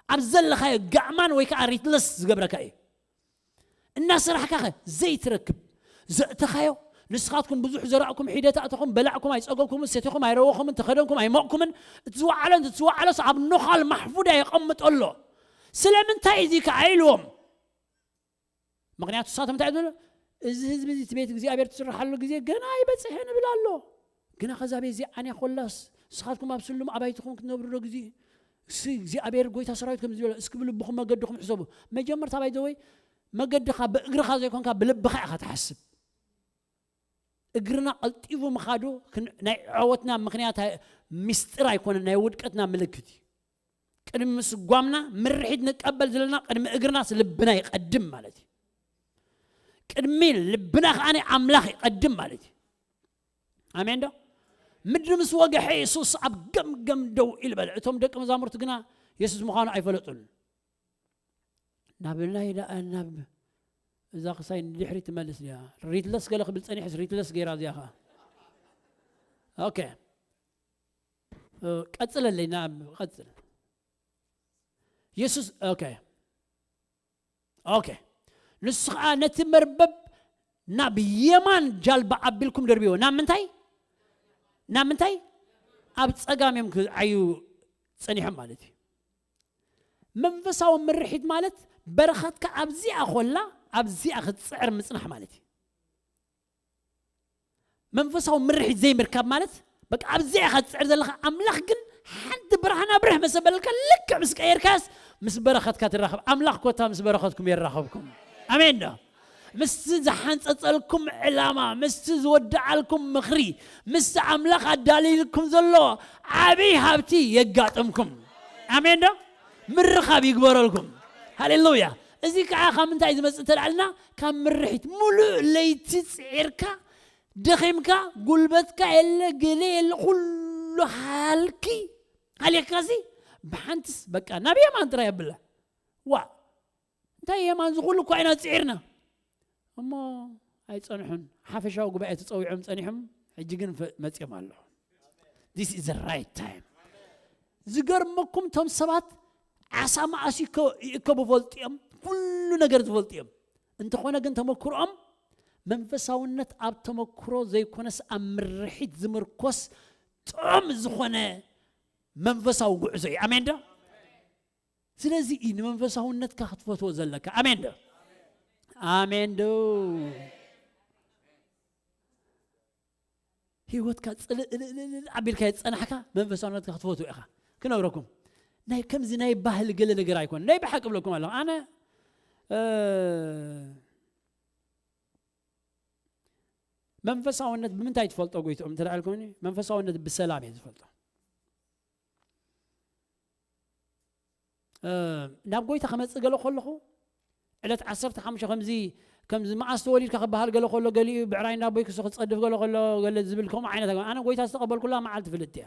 ኣብ ዘለኻዮ ጋዕማን ወይ ከዓ ሪትለስ ዝገብረካ እዩ። እናሰራሕካ ኸ ዘይትረክብ፣ ዘእተኻዮ፣ ንስኻትኩም ብዙሕ ዘራእኩም፣ ሒደት ኣእተኹም፣ በላዕኩም ኣይጸገብኩምን፣ ሰቲኹም ኣይረወኹምን፣ ተኸደንኩም ኣይሞቕኩምን፣ እቲ ዝወዓሎ፣ እቲ ዝወዓሎስ ኣብ ኖኻል ማሕፉዳ የቐምጦ ኣሎ። ስለምንታይ እዚ ከኣ ኢልዎም? ምኽንያቱ ንሳቶም እንታይ ዝብሉ? እዚ ህዝቢ እዚ እቲ ቤት እግዚኣብሔር ትስርሓሉ ግዜ ገና ኣይበፅሐን ይብል ኣሎ። ግና ከዛ ቤት እዚኣ ኣነ ኮላስ ንስኻትኩም ኣብ ስሉም ኣባይትኹም ክትነብሩ ዶ ግዜ እሱ እግዚኣብሔር ጎይታ ሰራዊት ከም ዝበሎ እስኪ ብልብኹም መገድኹም ሕሰቡ። መጀመርታ ባይዘወይ መገድኻ ብእግርኻ ዘይኮንካ ብልብኻ ኢኻ ትሓስብ። እግርና ቀልጢፉ ምኻዱ ናይ ዓወትና ምኽንያት ምስጢር ኣይኮነን፣ ናይ ውድቀትና ምልክት እዩ። ቅድሚ ምስጓምና ምርሒት ንቀበል ዘለና ቅድሚ እግርናስ ልብና ይቐድም ማለት እዩ። ቅድሚ ልብና ከዓ ናይ ኣምላኽ ይቐድም ማለት እዩ። ኣሜን ዶ? ምድሪ ምስ ወገሐ የሱስ ኣብ ገምገም ደው ኢሉ በለ። እቶም ደቂ መዛሙርቲ ግና የሱስ ምዃኑ ኣይፈለጡን። ናብ ናይ ደኣ ናብ እዛ ክሳይ ንድሕሪ ትመልስ ድያ? ሪትለስ ገለ ክብል ጸኒሕስ ሪትለስ ገይራ እዚኣ ኸዓ። ኦኬ። ቀጽለለይ ናብ ቀጽል። የሱስ ኦኬ። ኦኬ። ንሱ ኸዓ ነቲ መርበብ ናብ የማን ጃልባ ኣቢልኩም ደርብዮ። ናብ ምንታይ? ናብ ምንታይ? ኣብ ጸጋም እዮም ክዓዩ ጸኒሖም ማለት እዩ። መንፈሳዊ ምርሒት ማለት በረኸትካ ኣብዚኣ ኮላ ኣብዚኣ ክትጽዕር ምጽናሕ ማለት እዩ። መንፈሳዊ ምርሒት ዘይምርካብ ማለት በቃ ኣብዚኣ ኢኻ ትጽዕር ዘለኻ፣ ኣምላኽ ግን ሓንቲ ብርሃን ኣብርህ መሰበልካ ልክዕ ምስ ቀየርካስ ምስ በረኸትካ ትራኸብ። ኣምላኽ ኮታ ምስ በረኸትኩም የራኸብኩም። ኣሜን ዶ? ምስቲ ዝሓንጸጸልኩም ዕላማ፣ ምስቲ ዝወድዓልኩም ምኽሪ፣ ምስቲ ኣምላኽ ኣዳልይልኩም ዘሎ ዓብዪ ሃብቲ የጋጥምኩም። ኣሜን ዶ? ምርኻብ ይግበረልኩም። ሃሌሉያ። እዚ ከዓ ካብ ምንታይ ዝመጽእ እንተልዓልና ካብ ምርሒት። ሙሉእ ለይቲ ጽዒርካ ደኺምካ ጉልበትካ የለ ገለ የለ ኩሉ ሃልኪ ሃልየካሲ ብሓንትስ በቃ ናብ የማን ጥራይ ኣብላ። ዋ እንታይ የማን ዝኹሉ እኳ ኢና ጽዒርና እሞ ኣይጸንሑን። ሓፈሻዊ ጉባኤ ተጸዊዖም ጸኒሖም ሕጂ ግን መጽኦም ኣለኹ። This is the right time። ዝገርመኩም ቶም ሰባት ዓሳ መኣስ ይእከቡ ፈልጡ እዮም። ኩሉ ነገር ዝፈልጡ እዮም። እንተኾነ ግን ተመክሮኦም መንፈሳውነት ኣብ ተመክሮ ዘይኮነስ ኣብ ምርሒት ዝምርኮስ ጥዑም ዝኾነ መንፈሳዊ ጉዕዞ እዩ። ኣሜን ዶ? ስለዚ እዩ ንመንፈሳውነትካ ክትፈትዎ ዘለካ። ኣሜን ዶ? ኣሜን ዶ? ህይወትካ ጽልእ ኣቢልካ የጸናሕካ መንፈሳውነትካ ክትፈትዎ ኢኻ። ክነግረኩም ናይ ከምዚ ናይ ባህል ገለ ነገር ኣይኮነ ናይ ብሓቂ ብለኩም ኣለኹ ኣነ መንፈሳውነት ብምንታይ ትፈልጦ ጎይትኦም እንተ ኢልኩኒ መንፈሳውነት ብሰላም እየ ዝፈልጦ። ናብ ጎይታ ክመፅእ ገለ ከለኹ ዕለት ዓሰርተ ሓሙሽተ ከምዚ ከምዚ መዓስ ተወሊድካ ክበሃል ገለ ከሎ ገሊኡ ብዕራይ እንዳቦይ ክሱ ክፀድፍ ገለ ከሎ ገለ ዝብል ከምኡ ዓይነት ኣነ ጎይታ ዝተቐበልኩላ መዓልቲ ፍልጥ እያ።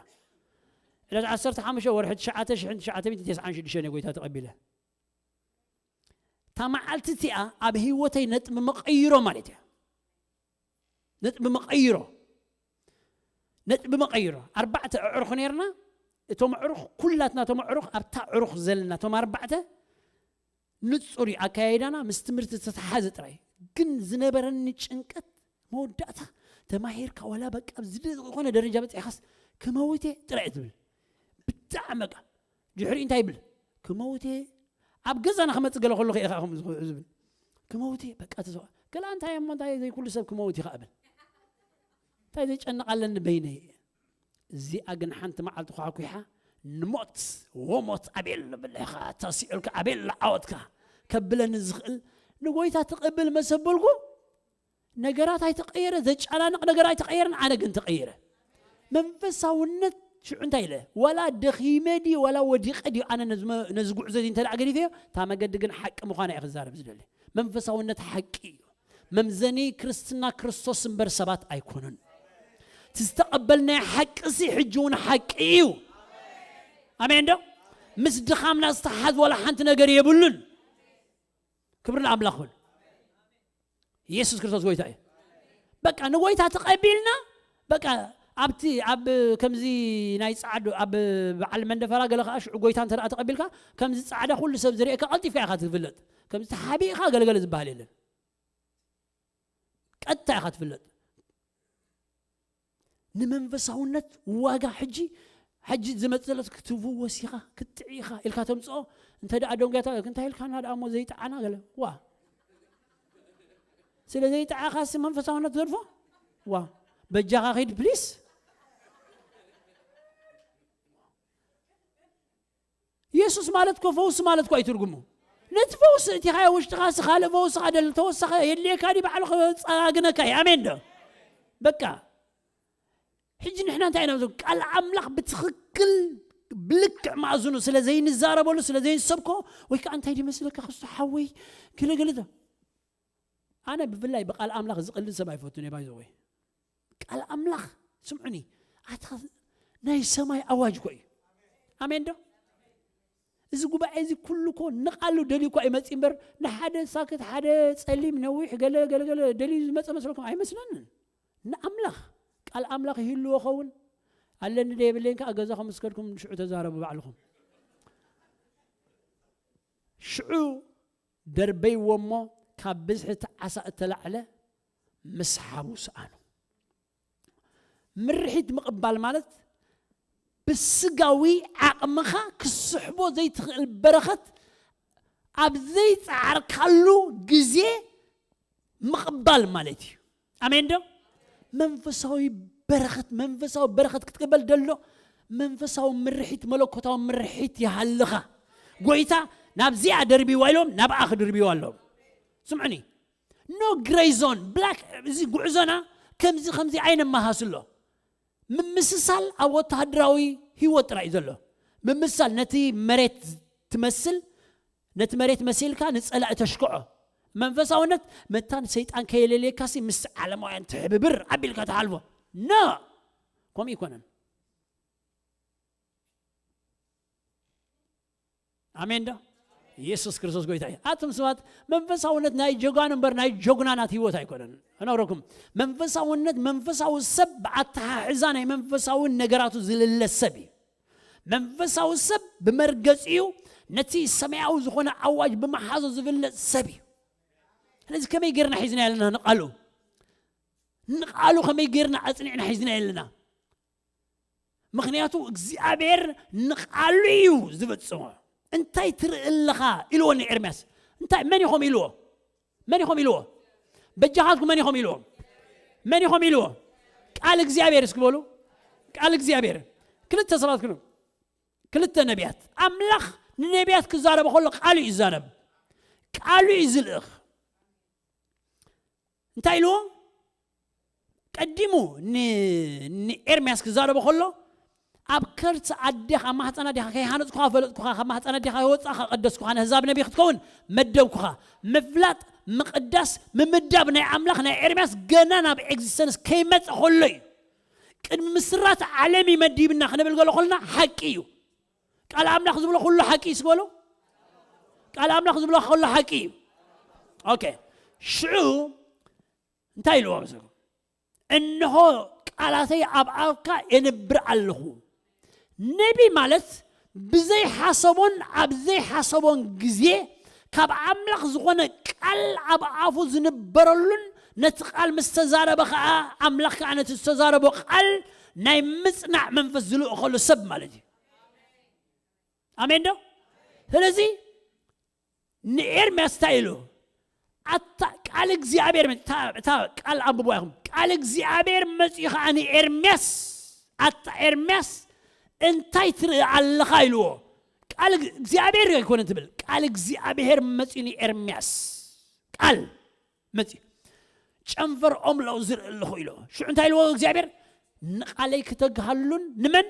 ዕለት ዓሰርተ ሓሙሽተ ወርሒ ትሽዓተ ሽሕን ትሽዓተ ሚእትን ተስዓን ሽዱሽተን እየ ጎይታ ተቐቢለ። እታ መዓልቲ እቲኣ ኣብ ህይወተይ ነጥቢ መቐይሮ ማለት እያ። ነጥቢ መቐይሮ ነጥቢ መቐይሮ ኣርባዕተ ኣዕሩኽ ነርና። እቶም ኣዕሩኽ ኩላትና እቶም ኣዕሩኽ ኣብታ ኣዕሩኽ ዘለና እቶም ኣርባዕተ ንጹር እዩ ኣካያይዳና ምስ ትምህርቲ ዝተተሓዘ ጥራይ። ግን ዝነበረኒ ጭንቀት መወዳእታ ተማሂርካ ዋላ በቃ ዝኾነ ደረጃ በፂሕካስ ክመውት እየ ጥራይ ትብል። ብጣዕሚ በቃ ድሕሪ እንታይ ይብል ክመውት እየ ኣብ ገዛና ክመፅእ ገለ ከሎ ከ ኢኻ ዝብል ክመውት እየ በቃ ተዘዋ ገላ እንታይ እሞ እንታይ ዘይኩሉ ሰብ ክመውት ይኽእል እንታይ ዘጨንቕ ኣለኒ በይነይ እዚኣ ግን ሓንቲ መዓልቲ ኳዕኩሓ ንሞት ወሞት ኣቤል ብልዕኻ ተሲኦልካ ኣቤል ዓወትካ ከብለኒ ዝኽእል ንጎይታ ትቐብል መሰበልኩ ነገራት ኣይተቐየረ ዘጨናንቕ ነገር ኣይተቐየረን ኣነ ግን ተቐየረ መንፈሳውነት ሽዑ እንታይ ኢለ ዋላ ደኺመ ድዩ ዋላ ወዲቐ ድዩ ኣነ ነዚ ጉዕዞ እዚ እንተ ገዲፈዮ እታ መገዲ ግን ሓቂ ምዃና እየ ክዛረብ ዝደሊ መንፈሳውነት ሓቂ እዩ መምዘኒ ክርስትና ክርስቶስ እምበር ሰባት ኣይኮኑን እቲ ዝተቐበልናዮ ሓቂ ሲ ሕጂ እውን ሓቂ እዩ ኣሜን ዶ ምስ ድኻምና ዝተሓዝ ዋላ ሓንቲ ነገር የብሉን ክብሪ ንኣምላኽ ይኹን ኢየሱስ ክርስቶስ ጎይታ እዩ በቃ ንጎይታ ተቐቢልና በቃ ኣብቲ ኣብ ከምዚ ናይ ጻዕዱ ኣብ በዓል መንደፈራ ገለ ከዓ ሽዑ ጎይታ እንተ ተቐቢልካ ከምዚ ጻዕዳ ኩሉ ሰብ ዝርእየካ ቀልጢፍካ ኢኻ ትፍለጥ ከምዚ ተሓቢእኻ ገለገለ ዝበሃል የለን ቀጥታ ኢኻ ትፍለጥ ንመንፈሳውነት ዋጋ ሕጂ ሕጂ ዝመፅእ ዘሎ ክትፍወስ ኢኻ ክትጥዒ ኢኻ ኢልካ ተምፅኦ እንተ ደኣ ደንጎያታ እንታይ ኢልካና ደኣ እሞ ዘይጠዓና ገለ ዋ ስለ ዘይጠዓኻሲ መንፈሳውነት ዘድፎ ዋ በጃኻ ኺድ ፕሊስ። ኢየሱስ ማለት እኮ ፈውሲ ማለት እኮ ኣይትርጉሙ። ነቲ ፈውሲ እቲ ኻያ ውሽጥኻ ሲ ካልእ ፈውሲ ካደል ተወሳኸ የድልየካ ዲ ባዕሉ ክጸጋግነካ እዩ። ኣሜን ዶ? በቃ ሕጂ ንሕና እንታይ ኢና ንብል? ቃል ኣምላኽ ብትኽክል ብልክዕ መኣዝኑ ስለ ዘይንዛረበሉ፣ ስለ ዘይንሰብኮ፣ ወይ ከዓ እንታይ ድመስለካ ክስቶ ሓወይ፣ ገለ ገለ ዶ-፣ ኣነ ብፍላይ ብቃል ኣምላኽ ዝቕልድ ሰብ ኣይፈቱን እየ፣ ባይዘወይ። ቃል ኣምላኽ ስምዑኒ፣ ኣታ ናይ ሰማይ ኣዋጅ እኮ እዩ። ኣሜን ዶ? እዚ ጉባኤ እዚ ኩሉ እኮ ንቓሉ ደልዩ እኮ ኣይመጽእ እምበር፣ ንሓደ ሳክት፣ ሓደ ጸሊም፣ ነዊሕ፣ ገለ ገለ ገለ ደልዩ ዝመጸ መስለኩም ኣይመስለንን። ንኣምላኽ፣ ቃል ኣምላኽ ይህልዎ ኸውን፣ ኣለኒ ዶ የብለይን ከኣ ገዛኹም ምስ ከድኩም ሽዑ ተዛረቡ ባዕልኹም። ሽዑ ደርበይዎ እሞ ካብ ብዝሒ እቲ ዓሳ እተላዕለ ምስሓቡ ሰኣኑ። ምርሒት ምቕባል ማለት ብስጋዊ ዓቕምኻ ክስሕቦ ዘይትኽእል በረኸት ኣብ ዘይጸዓርካሉ ግዜ ምቕባል ማለት እዩ። ኣሜን ዶ? መንፈሳዊ በረኸት፣ መንፈሳዊ በረኸት ክትቅበል ደሎ መንፈሳዊ ምርሒት፣ መለኮታዊ ምርሒት ይሃልኻ። ጎይታ ናብዚኣ ደርቢዋ ኢሎም ናብኣ ክድርቢዋ ኣለዎም። ስምዑኒ፣ ኖ ግሬይ ዞን ብላክ። እዚ ጉዕዞና ከምዚ ከምዚ ኣይነመሃስሎ። ምምስሳል ኣብ ወተሃደራዊ ህይወት ጥራይ እዩ ዘሎ። ምምስሳል ነቲ መሬት ትመስል፣ ነቲ መሬት መሲልካ ንጸላኢ ተሽክዖ። መንፈሳውነት መታን ሰይጣን ከየለልየካሲ ምስ ዓለማውያን ትሕብብር ኣቢልካ ትሓልፎ። ኖ፣ ከምኡ ይኮነን። ኣሜን ዶ? ኢየሱስ ክርስቶስ ጎይታ እዩ። ኣቱም ሰባት መንፈሳውነት ናይ ጀጋኑ እምበር ናይ ጀጉናናት ህይወት ኣይኮነን። እነግረኩም፣ መንፈሳውነት መንፈሳዊ ሰብ ብኣተሓሕዛ ናይ መንፈሳዊ ነገራቱ ዝልለ ሰብ እዩ። መንፈሳዊ ሰብ ብመርገጺኡ ነቲ ሰማያዊ ዝኾነ ኣዋጅ ብመሓዞ ዝፍለጥ ሰብ እዩ። ስለዚ ከመይ ጌርና ሒዝና ኣለና ንቓሉ? ንቓሉ ከመይ ጌርና ኣጽኒዕና ሒዝና ኣለና? ምኽንያቱ እግዚኣብሔር ንቓሉ እዩ ዝፍጽሞ። እንታይ ትርኢ ኣለኻ ኢልዎ ንኤርምያስ። እንታይ፣ መን ኢኹም ኢልዎ? መን ኢኹም ኢልዎ? በጃኻትኩም መን ኢኹም ኢልዎ? መን ኢኹም ኢልዎ? ቃል እግዚኣብሔር እስኪ በሉ። ቃል እግዚኣብሔር። ክልተ ሰባት ክኑ፣ ክልተ ነቢያት። ኣምላኽ ንነቢያት ክዛረብ ከሎ ቃሉ እዩ ዝዛረብ። ቃሉ እዩ ዝልእኽ። እንታይ ኢልዎ? ቀዲሙ ን-፣ ንኤርምያስ ክዛረቦ ከሎ፣ ኣብ ከርሲ ኣዴኻ፣ ኣብ ማህፀን ኣዴኻ ከይሃነፅኩኻ፣ ፈለጥኩኻ፣ ካብ ማህፀን ኣዴኻ ከይወፃእኻ፣ ቀደስኩኻ፣ ንህዛብ ነቢ ክትከውን መደብኩኻ። ምፍላጥ፣ ምቕዳስ፣ ምምዳብ ናይ ኣምላኽ ናይ ኤርምያስ ገና ናብ ኤግዚስተንስ ከይመፀ ከሎ እዩ። ቅድሚ ምስራት ዓለም እዩ መዲብና ክንብል ገሎ ከለና ሓቂ እዩ። ቃል ኣምላኽ ዝብሎ ኩሉ ሓቂ እዩ ዝበሎ። ቃል ኣምላኽ ዝብሎ ኩሉ ሓቂ እዩ። ኦኬ። ሽዑ እንታይ ኢልዎ መሰለኩም? "እንሆ ቃላተይ ኣብ ኣፍካ የንብር ኣለኹ።" ነቢ ማለት ብዘይሓሰቦን ኣብ ዘይሓሰቦን ግዜ ካብ ኣምላኽ ዝኾነ ቃል ኣብ ኣፉ ዝንበረሉን ነቲ ቃል ምስ ተዛረበ ኸዓ ኣምላኽ ከኣ ነቲ ዝተዛረቦ ቃል ናይ ምጽናዕ መንፈስ ዝልእኸሉ ሰብ ማለት እዩ። ኣሜን ዶ? ስለዚ ንኤርምያስ እንታይ ኢሉ? ኣታ ቃል እግዚኣብሔር መ-፣ እታ፣ እታ ቃል ኣንብቦ ኢኹም። ቃል እግዚኣብሔር መጺኡ ኸዓ ንኤርምያስ፣ "ኣታ ኤርምያስ እንታይ ትርኢ ኣለኻ?" ኢልዎ። ቃል እግ-፣ እግዚኣብሔር ኣይኮነን ትብል። ቃል እግዚኣብሔር መጺኡ ንኤርምያስ። ቃል መጺኡ፣ "ጨንፈር ኦም ለውዝር ኣለኹ" ኢልዎ። ሽዑ እንታይ ኢልዎ እግዚኣብሔር? "ንቓለይ ክተግሃሉን ንመን?"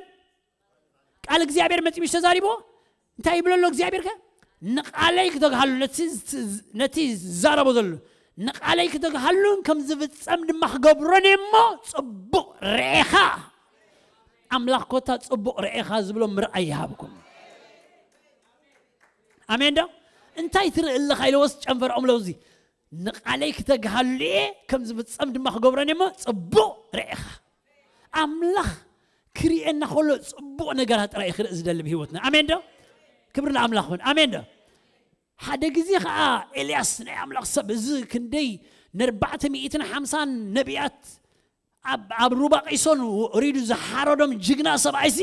ቃል እግዚኣብሔር መጺኡ ምሽ ተዛሪብዎ፣ እንታይ ይብሎ ኣሎ እግዚኣብሔር ከ? "ንቓለይ ክተግሃሉ"፣ ነቲ፣ ነቲ ዝዛረቦ ዘሎ፣ "ንቓለይ ክተግሃሉን ከም ዝፍጸም ድማ ክገብሮን እየ እሞ፣ ጽቡቕ ርኤኻ፣ ኣምላኽ ኮታ ጽቡቕ ርኤኻ" ዝብሎ ምርኣይ ይሃብኩም። ኣሜን ዶ? "እንታይ ትርኢ ኣለኻ?" ኢለዎስ ጨንፈር ኦም ለውዚ፣ "ንቓለይ ክተግሃሉ እየ፣ ከም ዝፍጸም ድማ ክገብሮን እየ እሞ፣ ጽቡቕ ርኤኻ።" ኣምላኽ ክርእየና ከሎ ጽቡቕ ነገራት ጥራይ እዩ ክርኢ ዝደሊ ብህይወትና። ኣሜን ዶ? ክብሪ ንኣምላኽ ይኹን። ኣሜን ዶ? ሓደ ግዜ ኸኣ ኤልያስ ናይ ኣምላኽ ሰብ፣ እዚ ክንደይ ንኣርባዕተ ሚእትን ሓምሳን ነቢያት ኣብ፣ ኣብ ሩባ ቂሶን ወሪዱ ዝሓረዶም ጅግና ሰብኣይሲ፣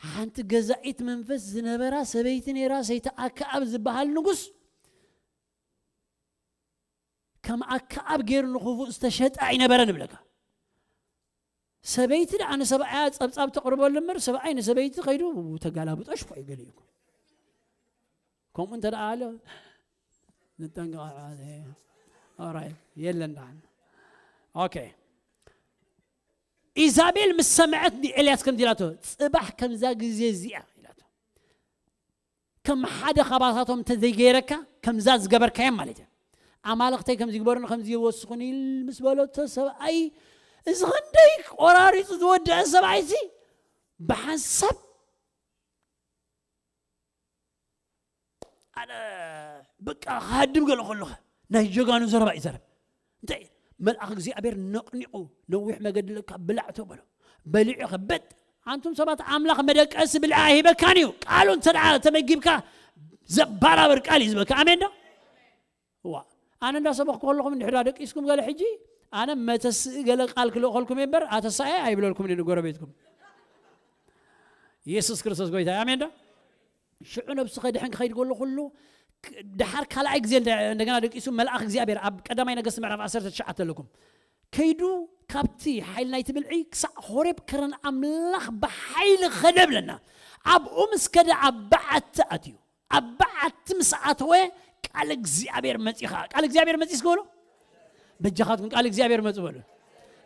ሓንቲ ገዛኢት መንፈስ ዝነበራ ሰበይቲ ነይራ፣ ሰይቲ ኣክኣብ ዝበሃል ንጉስ። ከም ኣከኣብ ገይሩ ንኽፉእ ዝተሸጠ ኣይነበረን እብለካ። ሰበይቲ ደኣ ንሰብኣያ ጸብጻብ ተቕርበሉ እምበር፣ ሰብኣይ ንሰበይቲ ከይዱ ተጋላብጦ ሽኮ እዩ ገሊኡ። ከምኡ እንተ ደኣ ኣሎ፣ ንጠንቀቕ። ኦራይት፣ የለን ደኣ። ኦኬ። ኢዛቤል ምስ ሰምዐት ንኤልያስ ከምዚ ኢላቶ፣ "ጽባሕ ከምዛ ግዜ እዚኣ" ኢላቶ። "ከም ሓደ ኻባታቶም እንተዘይገይረካ፣ ከምዛ ዝገበርካዮም" ማለት እዩ። "ኣማልኽተይ ከምዚ ግበሩኒ፣ ከምዚ ይወስኹኒ" ኢል ምስ በለቶ ሰብኣይ፣ እዚ ኽንደይ ቆራሪጹ ዝወደአ ሰብኣይሲ ብሓንሳብ ኣነ በቃ ክሃድም ገለ ከለኹ ናይ ጀጋኑ ዘረባ ይዘረብ። እንታይ? መልኣኽ እግዚኣብሔር ነቕኒቑ፣ "ነዊሕ መገዲ ለካ ብላዕቶ" በሎ። በሊዑ ኸበጥ። ኣንቱም ሰባት፣ ኣምላኽ መደቀሲ ብልዒ ኣይሂበካን እዩ። ቃሉ እንተ ደኣ ተመጊብካ፣ ዘባራብር ቃል እዩ ዝህበካ። ኣሜን ዶ? ዋ፣ ኣነ እንዳሰበኽኩ ከለኹም እንድሕር ደቂስኩም ገለ ሕጂ፣ ኣነ መተስእ ገለ ቃል ክልእኸልኩም እየ እምበር፣ ኣተሳእየ ኣይብለልኩምን እየ ንጎረቤትኩም። ኢየሱስ ክርስቶስ ጎይታ እዩ። ኣሜን ዶ? ሽዑ ነብሱ ከድሕን ክኸይድ ከሎ ኩሉ፣ ክ-፣ ደሓር ካልኣይ ግዜ እንደ-፣ እንደገና ደቂሱ መልኣኽ እግዚኣብሔር ኣብ ቀዳማይ ነገስት ምዕራፍ ዓሰርተ ትሽዓተ ኣለኩም። ከይዱ ካብቲ ሓይሊ ናይቲ ብልዒ ክሳዕ ሆሬብ ከረን ኣምላኽ ብሓይሊ ኸደ ብለና። ኣብኡ ምስ ከደ ኣብ በዓቲ ኣትዩ። ኣብ በዓቲ ምስ ኣተወ ቃል እግዚኣብሔር መጺኻ። ቃል እግዚኣብሔር መጺ እስከ በሎ። በጃኻትኩም ቃል እግዚኣብሔር መጺ በሉ።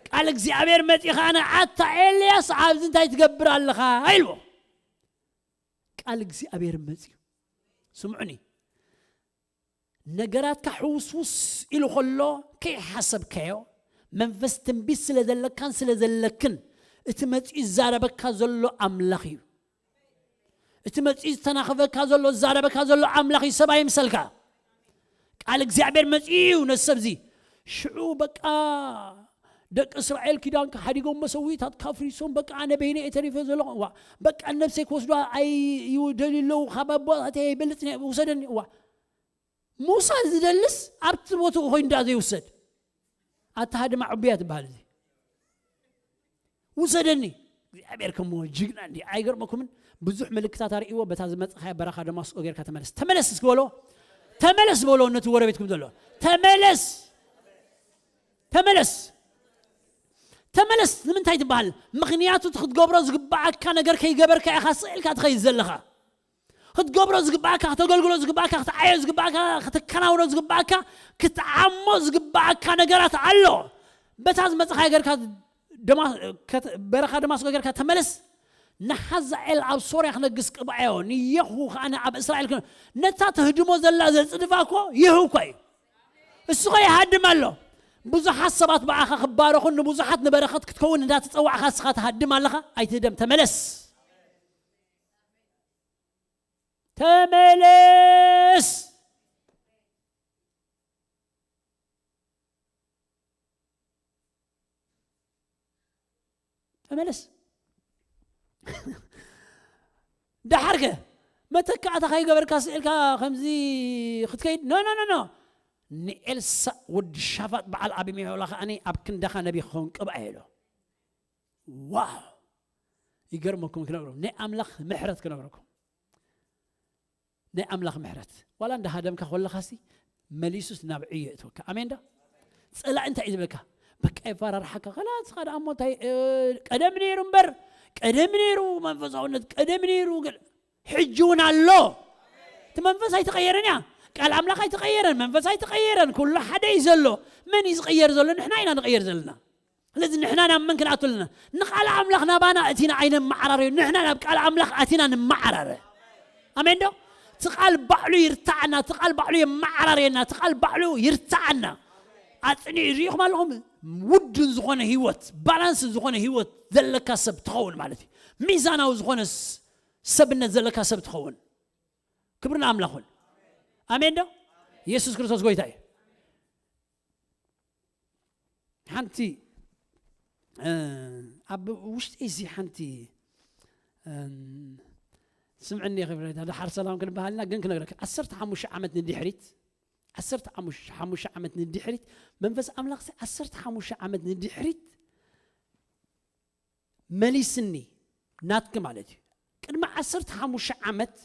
ቃል እግዚኣብሔር መጺኻ፣ ኣነ ኣታ ኤልያስ ኣብዚ እንታይ ትገብር ኣለኻ? ኢልዎ። ቃል እግዚኣብሔር መጺኡ። ስምዑኒ። ነገራትካ ሕውስውስ ኢሉ ከሎ ከይሓሰብካዮ መንፈስ ትንቢት ስለ ዘለካን ስለ ዘለክን እቲ መጺኡ ዝዛረበካ ዘሎ ኣምላኽ እዩ። እቲ መጺኡ ዝተናኽፈካ ዘሎ ዝዛረበካ ዘሎ ኣምላኽ እዩ። ሰብ ኣይምሰልካ። ቃል እግዚኣብሔር መጺኡ እዩ ነዚ ሰብዚ። ሽዑ በቃ ደቂ እስራኤል ኪዳንካ ሓዲጎም መሰዊታት ካፍሪሶም በቃ ኣነ በይነ እየ ተሪፈ ዘለኹ። ዋ፣ በቃ ነብሰይ ክወስዱዋ ኣይደልዩ ኣለዉ። ካብ ኣቦታተይ ኣይበልጽን እየ፣ ውሰደኒ። ዋ፣ ሙሳ ዝደልስ ኣብቲ ቦትኡ ኮይኑ ደኣ ዘይውሰድ። ኣታ ሃድማ ዕቡያ ትበሃል እዚ። ውሰደኒ። እግዚኣብሔር ከሞ ጅግና እንዲ ኣይገርመኩምን? ብዙሕ ምልክታት ኣርእይዎ፣ በታ ዝመጽኻያ በረኻ ደማስቆ ጌርካ ተመለስ። ተመለስ እስኪ በሎ። ተመለስ በሎ፣ ነቲ ጎረቤትኩም ዘሎ። ተመለስ። ተመለስ። ተመለስ ንምንታይ ትበሃል? ምኽንያቱ እቲ ክትገብሮ ዝግብኣካ ነገር ከይገበርካ ኢኻ ስቕ ኢልካ ትኸይድ ዘለኻ። ክትገብሮ ዝግብኣካ፣ ከተገልግሎ ዝግብኣካ፣ ክትዓዮ ዝግብኣካ፣ ክትከናውኖ ዝግብኣካ፣ ክትዓሞ ዝግብኣካ ነገራት ኣሎ። በታ ዝመጽኻ ጌርካ ደማ-፣ ከት-፣ በረኻ ደማስቆ ጌርካ ተመለስ። ንሓዛኤል ኣብ ሶርያ ክነግስ ቅብኣዮ፣ ንየሁ ከኣ ኣብ እስራኤል ክነ-፣ ነታ ተህድሞ ዘላ ዘጽድፋ እኮ የሁ እኮ እዩ። እሱ ኸ ይሃድም ኣሎ። ብዙሓት ሰባት ብኣኻ ክባረኹን ንብዙሓት ንበረኸት ክትከውን እንዳተጸዋዕካ እስኻ ትሃድም ኣለኻ። ኣይትህደም፣ ተመለስ። ተመለስ። ተመለስ። ደሓርከ መተካእታ ከይገበርካ ስእልካ ከምዚ ክትከይድ፣ ኖ፣ ኖ፣ ኖ፣ ኖ። ንኤልሳእ ወዲ ሻፋጥ በዓል ኣቢሜሌኽ ከኣ ኣብ ክንዳኻ ነቢ ክኸውን ቅብኣ ኢሎ። ዋው! ይገርመኩም ክነግረኩም። ናይ ኣምላኽ ምሕረት ክነግረኩም። ናይ ኣምላኽ ምሕረት። ዋላ እንዳ ሃደምካ ከለኻሲ መሊሱስ ናብ ዕዮ የእትወካ። ኣሜን ዶ? ጸላኢ እንታይ እዩ ዝብለካ? በቃ የፈራርሓካ። ከላ ንስኻ ደኣ እሞ እንታይ፣ እ፣ ቀደም ነይሩ እምበር፣ ቀደም ነይሩ መንፈሳውነት፣ ቀደም ነይሩ ገለ፣ ሕጂ እውን ኣሎ። እቲ መንፈስ ኣይተቐየረን እያ። ቃል ኣምላኽ ኣይተቐየረን፣ መንፈስ ኣይተቐየረን። ኩሉ ሓደ እዩ ዘሎ። መን እዩ ዝቐየር ዘሎ? ንሕና ኢና ንቐየር ዘለና። ስለዚ ንሕና ናብ መን ክንኣቱ ኣለና? ንቃል ኣምላኽ ናባና ኣቲና ኣይነመዓራረዮ። ንሕና ናብ ቃል ኣምላኽ ኣቲና ንመዓራረ። ኣሜን ዶ? እቲ ቃል ባዕሉ ይርታዓና፣ እቲ ቃል ባዕሉ የመዓራርየና፣ እቲ ቃል ባዕሉ ይርታዓና። ኣጽኒዑ ይሪኢኹም ኣለኹም? ውዱን ዝኾነ ህይወት፣ ባላንስ ዝኾነ ህይወት ዘለካ ሰብ ትኸውን ማለት እዩ። ሚዛናዊ ዝኾነ ስ-፣ ሰብነት ዘለካ ሰብ ትኸውን። ክብሪ ንኣምላኽ ይኹን። ኣሜን ዶ? ኢየሱስ ክርስቶስ ጎይታ እዩ። ሓንቲ፣ እ፣ ኣብ ውሽጢ እዚ ሓንቲ፣ እ፣ ስምዕኒ ክብረታ፣ ደሓር ሰላም ክንበሃልና ግን ክነግረካ። ዓሰርተ ሓሙሽተ ዓመት ንድሕሪት፣ ዓሰርተ ሓሙሽተ ዓመት ንድሕሪት፣ መንፈስ ኣምላኽ ዓሰርተ ሓሙሽተ ዓመት ንድሕሪት መሊስኒ፣ ናትኪ ማለት እዩ። ቅድሚ ዓሰርተ ሓሙሽተ ዓመት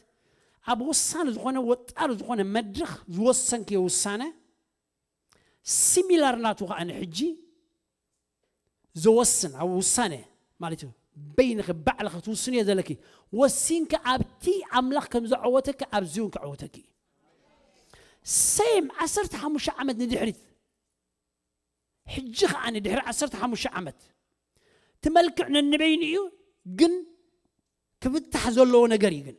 ኣብ ወሳኒ ዝኾነ ወጣር ዝኾነ መድረኽ ዝወሰንክዮ ውሳነ፣ ሲሚላር ናቱ ከዓ ንሕጂ ዘወስን ኣብ ውሳነ ማለት እዩ። በይንኺ ባዕልኺ ትውስንዮ ዘለኪ ወሲንኪ ኣብቲ ኣምላኽ ከም ዘዐወተኪ ኣብዚ እውን ከዐወተኪ እዩ። ሴም ዓሰርተ ሓሙሽተ ዓመት ንድሕሪት ሕጂ ከዓ ንድሕሪ ዓሰርተ ሓሙሽተ ዓመት ትመልክዕ ነንበይኑ እዩ። ግን ክፍታሕ ዘለዎ ነገር እዩ። ግን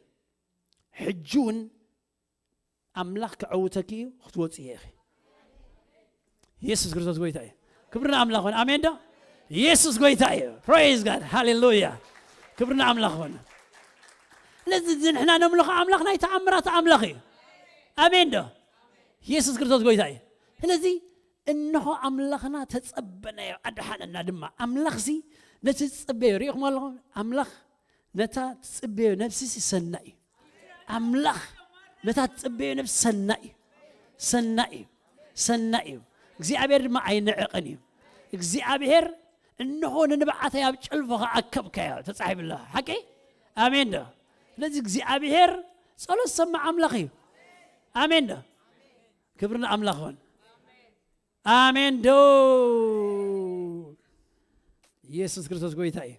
ሕጂ እውን ኣምላኽ ክዐውተኪ እዩ። ክትወፅእ ኢኺ። ኢየሱስ ክርስቶስ ጎይታ እዩ። ክብሪ ንኣምላኽ ኾነ። ኣሜን ዶ? ኢየሱስ ጎይታ እዩ። ፕሬዝ ጋድ ሃሌሉያ። ክብሪ ንኣምላኽ ኾነ። ስለዚ እዚ ንሕና ነምልኾ ኣምላኽ ናይ ተኣምራት ኣምላኽ እዩ። ኣሜን ዶ? ኢየሱስ ክርስቶስ ጎይታ እዩ። ስለዚ እንሆ ኣምላኽና ተጸበናዮ ኣድሓነና ድማ። ኣምላኽሲ ነቲ ዝጽበዮ ርኢኹም ኣለኹም። ኣምላኽ ነታ ትጽበዮ ነብሲ ሰናይ እዩ። ኣምላኽ ነታ ትጽበዮ ነብሲ ሰናይ እዩ። ሰናይ እዩ። ሰናይ እዩ። እግዚኣብሔር ድማ ኣይንዕቕን እዩ። እግዚኣብሔር እንሆ ንንብዓተይ ኣብ ጨልፎኻ ኣከብካዮ ተጻሒፉ ኣሎ። ሓቂ? ኣሜን ዶ? ስለዚ እግዚኣብሔር ጸሎት ሰማዕ ኣምላኽ እዩ። ኣሜን ዶ? ክብሪ ንኣምላኽ ይኹን። ኣሜን ዶ? ኢየሱስ ክርስቶስ ጎይታ እዩ።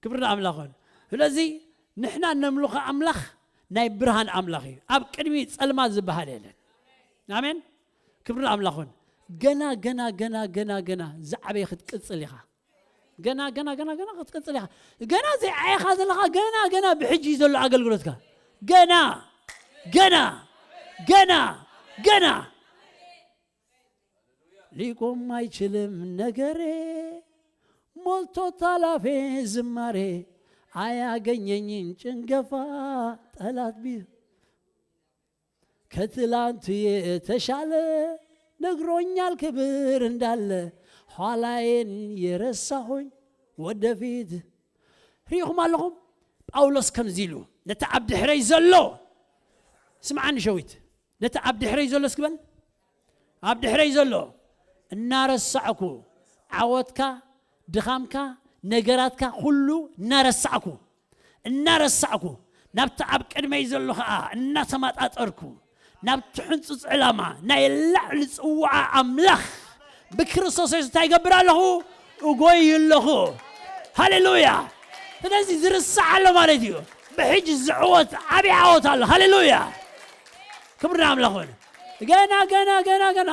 ክብሪ ንኣምላኽ ይኹን። ስለዚ ንሕና ነምልኾ ኣምላኽ ናይ ብርሃን ኣምላኽ እዩ። ኣብ ቅድሚ ጸልማት ዝበሃል የለን። ኣሜን። ክብሪ ንኣምላኽ ይኹን። ገና ገና ገና ገና ገና ዝዓበየ ክትቅጽል ኢኻ። ገና ገና ገና ገና ክትቅጽል ኢኻ። ገና ዘይዓየኻ ዘለኻ ገና ገና ብሕጂ እዩ ዘሎ ኣገልግሎትካ። ገና ገና ገና ገና ሊቆም ኣይችልም ነገሬ ሞልቶ ታላፌ ዝማሬ አያገኘኝም ጭንገፋ ጠላት ቢ ከትላንቱ የተሻለ ነግሮኛል ክብር እንዳለ ኋላዬን የረሳሁኝ ወደፊት ርኢኹም ኣለኹም። ጳውሎስ ከምዚ ኢሉ ነቲ ኣብ ድሕረይ ዘሎ ስምዓኒ ሸዊት ነቲ ኣብ ድሕረይ ዘሎ እስክበል ኣብ ድሕረይ ዘሎ እናረሳዕኩ ዓወትካ ድኻምካ ነገራትካ ኩሉ እናረሳዕኩ እናረሳዕኩ ናብቲ ኣብ ቅድመይ ዘሎ ኸዓ እናተማጣጠርኩ ናብቲ ሕንፁፅ ዕላማ ናይ ላዕሊ ፅዋዓ ኣምላኽ ብክርስቶስ የሱስ እንታይ ይገብር ኣለኹ? እጎይ ኣለኹ። ሃሌሉያ። ስለዚ ዝርሳዕ ኣሎ ማለት እዩ። ብሕጂ ዝዕወት ዓብዪ ዓወት ኣሎ። ሃሌሉያ። ክብሪ ንኣምላኽ ይኹን። ገና ገና ገና ገና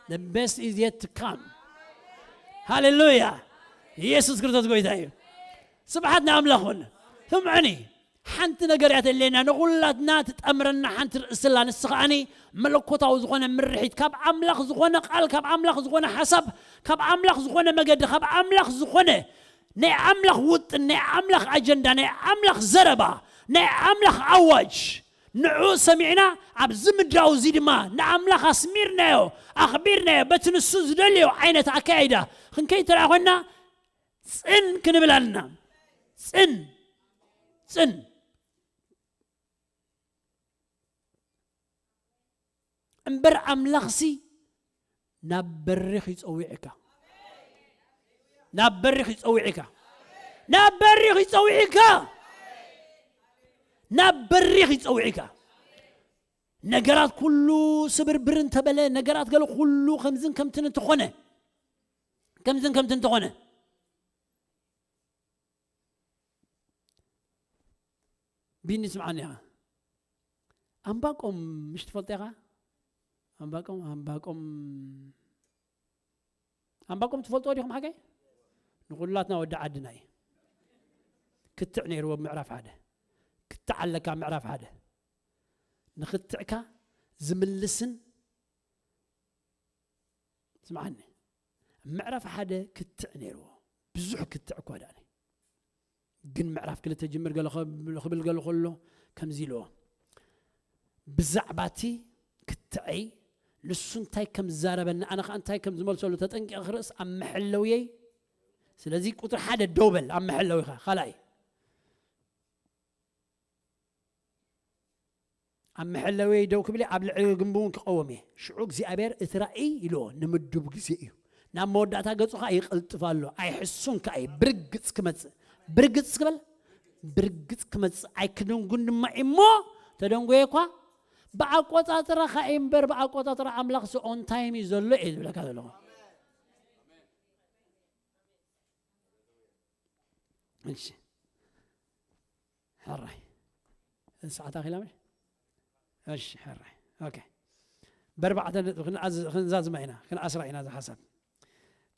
the best is yet to come። ሃሌሉያ። ኢየሱስ ክርስቶስ ጎይታ እዩ። ስብሓት ንኣምላኽ ይኹን። ስምዑኒ። ሓንቲ ነገር እያ ተድልየና ንኹላትና ትጠምረና ሓንቲ ርእስላ ንስ ከዓኒ መለኮታዊ ዝኾነ ምርሒት ካብ ኣምላኽ ዝኾነ ቃል ካብ ኣምላኽ ዝኾነ ሓሳብ ካብ ኣምላኽ ዝኾነ መገዲ ካብ ኣምላኽ ዝኾነ ናይ ኣምላኽ ውጥን ናይ ኣምላኽ ኣጀንዳ ናይ ኣምላኽ ዘረባ ናይ ኣምላኽ ኣዋጅ ንዑ ሰሚዕና ኣብዚ ምድራዊ እዚ ድማ ንኣምላኽ ኣስሚርናዮ ኣኽቢርናዮ በቲ ንሱ ዝደልዮ ዓይነት ኣካያይዳ ክንከይድ ተረኣ ኮይና ፅን ክንብል ኣለና። ፅን ፅን እምበር ኣምላኽሲ ናብ በሪኽ ይጸዊዕካ። ናብ በሪኽ ይጸዊዕካ። ናብ በሪኽ ይጸዊዕካ። ናብ በሪኽ ይጸዊዕካ። ነገራት ኩሉ ስብርብር እንተበለ ነገራት ገለ ኩሉ ከምዝን ከምትን እንተኾነ ከምዝን ከምትን እንተኾነ ቢኒ ስምዓኒ ኢኻ። ኣምባቆም ምሽ ትፈልጦ ኢኻ? ኣምባቆም ኣምባቆም ኣምባቆም ትፈልጦ ዲኹም ሓቀይ? ንኹላትና ወዲ ዓድና እዩ። ክትዕ ነይርዎ ምዕራፍ ሓደ ክትዕ ኣለካ ምዕራፍ ሓደ ንክትዕካ ዝምልስን ስምዓኒ ምዕራፍ ሓደ ክትዕ ነይርዎ ብዙሕ ክትዕ እኳ ዳኣኒ ግን ምዕራፍ ክልተ ጅምር ገለ ክብል ገለ ከሎ ከምዚ ኢልዎ ብዛዕባ እቲ ክትዐይ ንሱ እንታይ ከም ዝዛረበኒ ኣነ ከዓ እንታይ ከም ዝመልሰሉ ተጠንቂቐ ክርእስ ኣብ መሐለውየይ ስለዚ ቁጥሪ ሓደ ደው በል ኣብ መሐለዊኻ ካልኣይ ኣብ መሐለዊ ደው ክብል ኣብ ልዕሊ ግንቢ እውን ክቐወም እየ። ሽዑ እግዚኣብሔር እቲ ራእይ ኢልዎ ንምዱብ ግዜ እዩ። ናብ መወዳእታ ገጹ ኸዓ ይቕልጥፍ ኣሎ። ኣይሕሱን ከኣ እዩ። ብርግጽ ክመጽእ። ብርግጽ ክበል። ብርግጽ ክመጽእ ኣይክደንጉን ድማ እሞ ተደንጎየ እኳ ብኣቆጻጽራኻ እምበር ብኣቆጻጽራ ኣምላኽ ሲ ኦን ታይም እዩ ዘሎ እየ ዝብለካ ዘለኹ። እሺ፣ ሕራይ። ሰዓት ኣኺላ ምሽ? እሺ፣ ሕራይ። ኦኬ። በርባዕተ ነጥቢ ክንኣዝ-፣ ክንዛዝማ ኢና፣ ክንኣስራ ኢና እዚ ሓሳብ።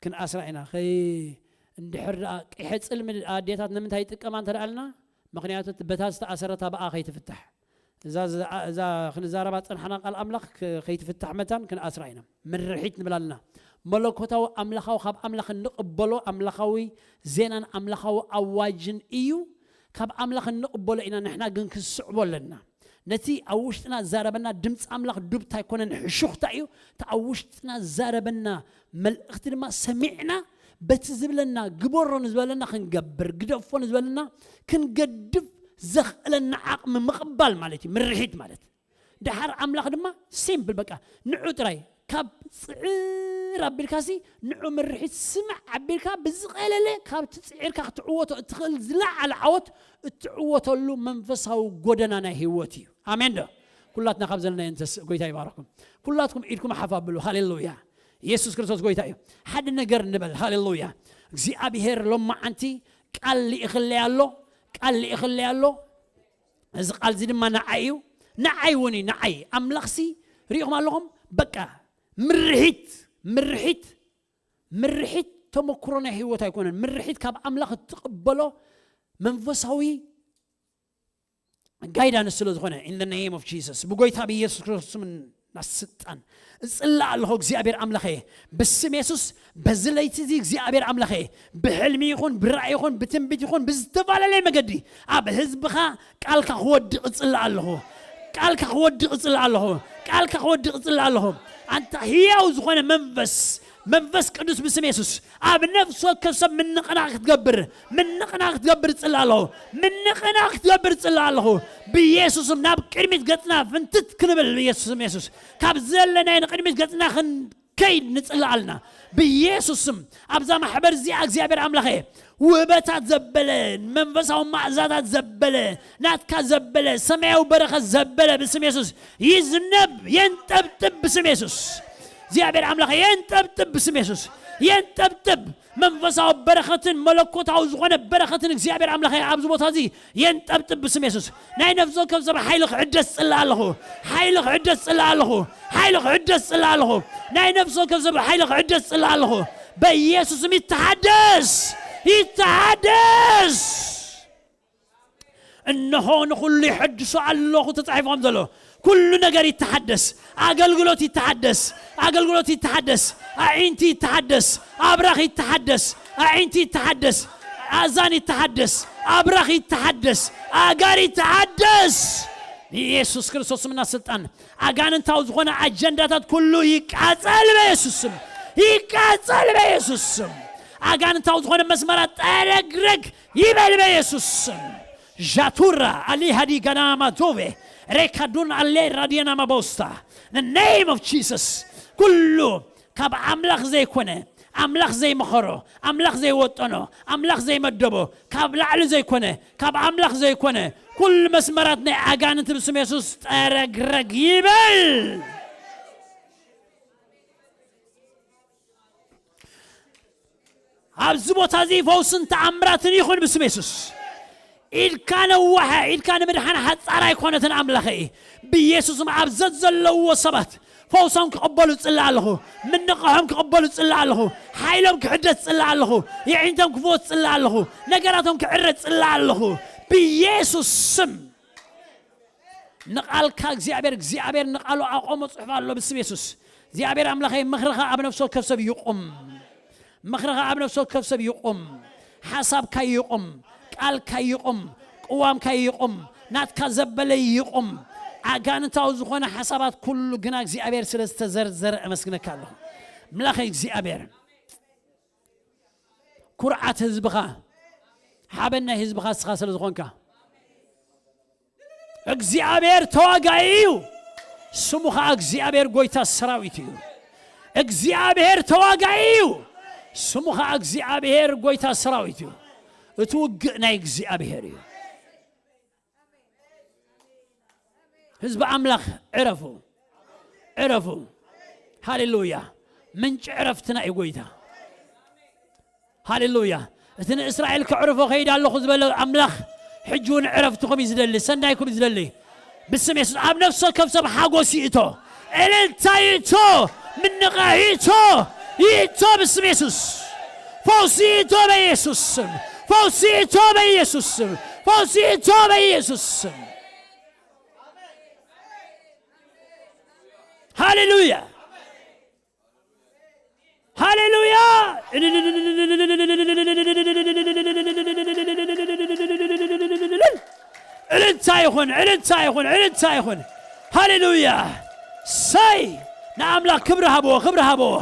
ክንኣስራ ኢና። ከይ-፣ እንድሕር ደኣ ቂሐ ጽልሚ ኣዴታት ንምንታይ ይጥቀማ እንተ ደኣ ኣልና፣ ምኽንያቱ እቲ በታ ዝተኣሰረታ ብኣ ከይትፍታሕ። እዛ፣ እዛ፣ እዛ ክንዛረባ ጸንሓና ቃል ኣምላኽ ከ-፣ ከይትፍታሕ መታን ክንኣስራ ኢና። ምርሒት ንብል ኣለና። መለኮታዊ ኣምላኻዊ፣ ካብ ኣምላኽ እንቕበሎ ኣምላኻዊ ዜናን ኣምላኻዊ ኣዋጅን እዩ። ካብ ኣምላኽ እንቕበሎ ኢና፣ ንሕና ግን ክንስዕቦ ኣለና። ነቲ ኣብ ውሽጥና ዝዛረበና ድምፂ ኣምላኽ ዱብታ ኣይኮነን፣ ሕሹኽታ እዩ። እቲ ኣብ ውሽጥና ዝዛረበና መልእኽቲ ድማ ሰሚዕና፣ በቲ ዝብለና፣ ግበሮ ንዝበለና ክንገብር፣ ግደፎ ንዝበለና ክንገድፍ ዘኽእለና ዓቕሚ ምቕባል ማለት እዩ፣ ምርሒት ማለት። ደሓር ኣምላኽ ድማ ሲምፕል፣ በቃ ንዑ ጥራይ ካብ ጽዕር ኣቢልካሲ ንዑ ምርሒት ስምዕ ኣቢልካ ብዝቐለለ ካብቲ ጽዒርካ ክትዕወቶ እትኽእል ዝለዓለ ዓወት እትዕወተሉ መንፈሳዊ ጎደና ናይ ህይወት እዩ። ኣሜን ዶ? ኩላትና ካብ ዘለና ንተስእ። ጎይታ ይባርኩም። ኩላትኩም ኢድኩም ሓፍ ኣብሉ። ሃሌሉያ። ኢየሱስ ክርስቶስ ጎይታ እዩ። ሓደ ነገር ንበል። ሃሌሉያ። እግዚኣብሔር ሎማዓንቲ ቃል ልኢኽለይ ኣሎ። ቃል ልኢኽለይ ኣሎ። እዚ ቃል እዚ ድማ ንዓይ እዩ። ንዓይ እውን እዩ። ንዓይ ኣምላኽሲ ርኢኹም ኣለኹም። በቃ ምርሒት፣ ምርሒት፣ ምርሒት ተመክሮ ናይ ህይወት ኣይኮነን። ምርሒት ካብ ኣምላኽ እትቕበሎ መንፈሳዊ ጋይዳንስ ስለ ዝኾነ፣ in the name of Jesus፣ ብጎይታ ብኢየሱስ ክርስቶስ ስም እና ስልጣን እጽላእ ኣለኹ። እግዚኣብሔር ኣምላኸ፣ ብስም የሱስ በዚ ለይቲ እዚ እግዚኣብሔር ኣምላኸ፣ ብሕልሚ ይኹን ብራእይ ይኹን ብትንቢት ይኹን ብዝተፈላለየ መገዲ ኣብ ህዝብኻ ቃልካ ክወድቕ እጽላእ ኣለኹ። ቃልካ ክወድቕ እጽላእ ኣለኹ። ቃልካ ክወድቕ እጽላእ ኣለኹ። ኣንታ ህያው ዝኾነ መንፈስ፣ መንፈስ ቅዱስ ብስም የሱስ ኣብ ነፍሲ ወከፍ ሰብ ምንቕናቕ ክትገብር፣ ምንቕናቕ ክትገብር እጽላእ ኣለኹ። ምንቕናቕ ክትገብር እጽላእ ኣለኹ። ብኢየሱስም ናብ ቅድሚት ገጽና ፍንትት ክንብል ብኢየሱስም የሱስ ካብ ዘለናይ ንቅድሚት ገጽና ክንከይድ ንጽላእ ኣለና። ብኢየሱስም ኣብዛ ማሕበር እዚኣ እግዚኣብሔር ኣምላኸ ውህበታት ዘበለ፣ መንፈሳዊ ማእዛታት ዘበለ፣ ናትካ ዘበለ፣ ሰማያዊ በረኸት ዘበለ ብስም የሱስ ይዝነብ፣ የንጠብጥብ ብስም የሱስ። እግዚኣብሔር ኣምላኸ የንጠብጥብ ብስም የሱስ። የንጠብጥብ መንፈሳዊ በረኸትን መለኮታዊ ዝኾነ በረኸትን እግዚኣብሔር ኣምላኸ ኣብዚ ቦታ እዚ የንጠብጥብ ብስም የሱስ። ናይ ነፍሲ ወከፍ ሰብ ሓይሊ ክሕደስ ጽላእ ኣለኹ። ሓይሊ ክሕደስ ጽላእ ኣለኹ። ሓይሊ ክሕደስ ጽላእ ኣለኹ። ናይ ነፍሲ ወከፍ ሰብ ሓይሊ ክሕደስ ጽላእ ኣለኹ። በኢየሱስም ይተሓደስ። ይተሓደስ። እነሆ ንኹሉ ይሐድሶ ኣለኹ ተጻሒፉ ከም ዘሎ፣ ኩሉ ነገር ይተሓደስ። ኣገልግሎት ይተሓደስ። ኣገልግሎት ይተሓደስ። ኣዒንቲ ይተሓደስ። ኣብራኽ ይተሓደስ። ኣዒንቲ ይተሓደስ። ኣእዛን ይተሓደስ። ኣብራኽ ይተሓደስ። ኣእጋር ይተሓደስ። ብኢየሱስ ክርስቶስ ስምና ስልጣን ኣጋንንታዊ ዝኾነ ኣጀንዳታት ኩሉ ይቃጸል በኢየሱስ ስም። ይቃጸል በኢየሱስ ስም። ኣጋንንታዊ ዝኾነ መስመራት ጠረግረግ ይበል በኢየሱስ ስም። ዣቱራ ኣሊ ሃዲ ጋና ማቶቬ ሬካዱን ኣሌ ራዲየና ማቦስታ። In the name of Jesus። ኩሉ ካብ ኣምላኽ ዘይኮነ፣ ኣምላኽ ዘይመኸሮ፣ ኣምላኽ ዘይወጠኖ፣ ኣምላኽ ዘይመደቦ፣ ካብ ላዕሊ ዘይኮነ፣ ካብ ኣምላኽ ዘይኮነ፣ ኩሉ መስመራት ናይ ኣጋንንት ብስም የሱስ ጠረግረግ ይበል። ኣብዚ ቦታ እዚ ፈውስን ተኣምራትን ይኹን ብስም የሱስ። ኢድካ ነዋሐ፣ ኢድካ ንምድሓን ሓጻር ኣይኮነትን ኣምላኸይ። ብኢየሱስም ኣብ ዘዘለዎ ሰባት ፈውሶም ክቕበሉ ጽላእ ኣለኹ። ምንቕሖም ክቕበሉ ጽላእ ኣለኹ። ሓይሎም ክሕደስ ጽላእ ኣለኹ። የዒንቶም ክፍወስ ጽላእ ኣለኹ። ነገራቶም ክዕረ ጽላእ ኣለኹ። ብኢየሱስ ስም። ንቓልካ እግዚኣብሔር፣ እግዚኣብሔር ንቓሉ ኣቆሞ ጽሑፍ ኣሎ ብስም የሱስ። እግዚኣብሔር ኣምላኸይ ምኽርኻ ኣብ ነፍሲ ወከፍ ሰብ ይቑም። ምኽርኻ ኣብ ነፍሲ ወከፍ ሰብ ይቑም። ሓሳብካ ይቑም። ቃልካ ይቑም። ቅዋምካ ይቑም። ናትካ ዘበለ ይቑም። ኣጋንንታዊ ዝኾነ ሓሳባት ኩሉ ግና እግዚኣብሔር ስለ ዝተዘርዘረ ኣመስግነካ ኣለኹ። ምላኸ እግዚኣብሔር ኩርዓት ህዝብኻ ሓበን ናይ ህዝብኻ እስኻ ስለ ዝኾንካ እግዚኣብሔር ተዋጋኢ እዩ። ስሙ ኸዓ እግዚኣብሔር ጎይታ ሰራዊት እዩ። እግዚኣብሔር ተዋጋኢ እዩ። ስሙ ኸዓ እግዚኣብሔር ጎይታ ሰራዊት እዩ። እቲ ውግእ ናይ እግዚኣብሔር እዩ። ህዝቢ ኣምላኽ ዕረፉ፣ ዕረፉ። ሃሌሉያ። ምንጪ ዕረፍትና እዩ ጎይታ። ሃሌሉያ። እቲ ንእስራኤል ከዕርፎ ከይድ ኣለኹ ዝበለ ኣምላኽ ሕጂ እውን ዕረፍትኹም እዩ ዝደሊ፣ ሰናይኩም እዩ ዝደሊ። ብስም የሱስ ኣብ ነፍሲ ወከፍ ሰብ ሓጎስ ይእቶ፣ እልልታ ይእቶ፣ ምንቓ ይእቶ፣ ይእቶ ብስም የሱስ። ፈውሲ ይእቶ በኢየሱስ ስም። ፈውሲ ይእቶ በኢየሱስ ስም። ፈውሲ ይእቶ በኢየሱስ ስም። ሃሌሉያ። ሃሌሉያ። እልልታ ይኹን፣ እልልታ ይኹን፣ እልልታ ይኹን። ሃሌሉያ። ሰይ ንኣምላኽ ክብሪ ሃብዎ፣ ክብሪ ሃብዎ።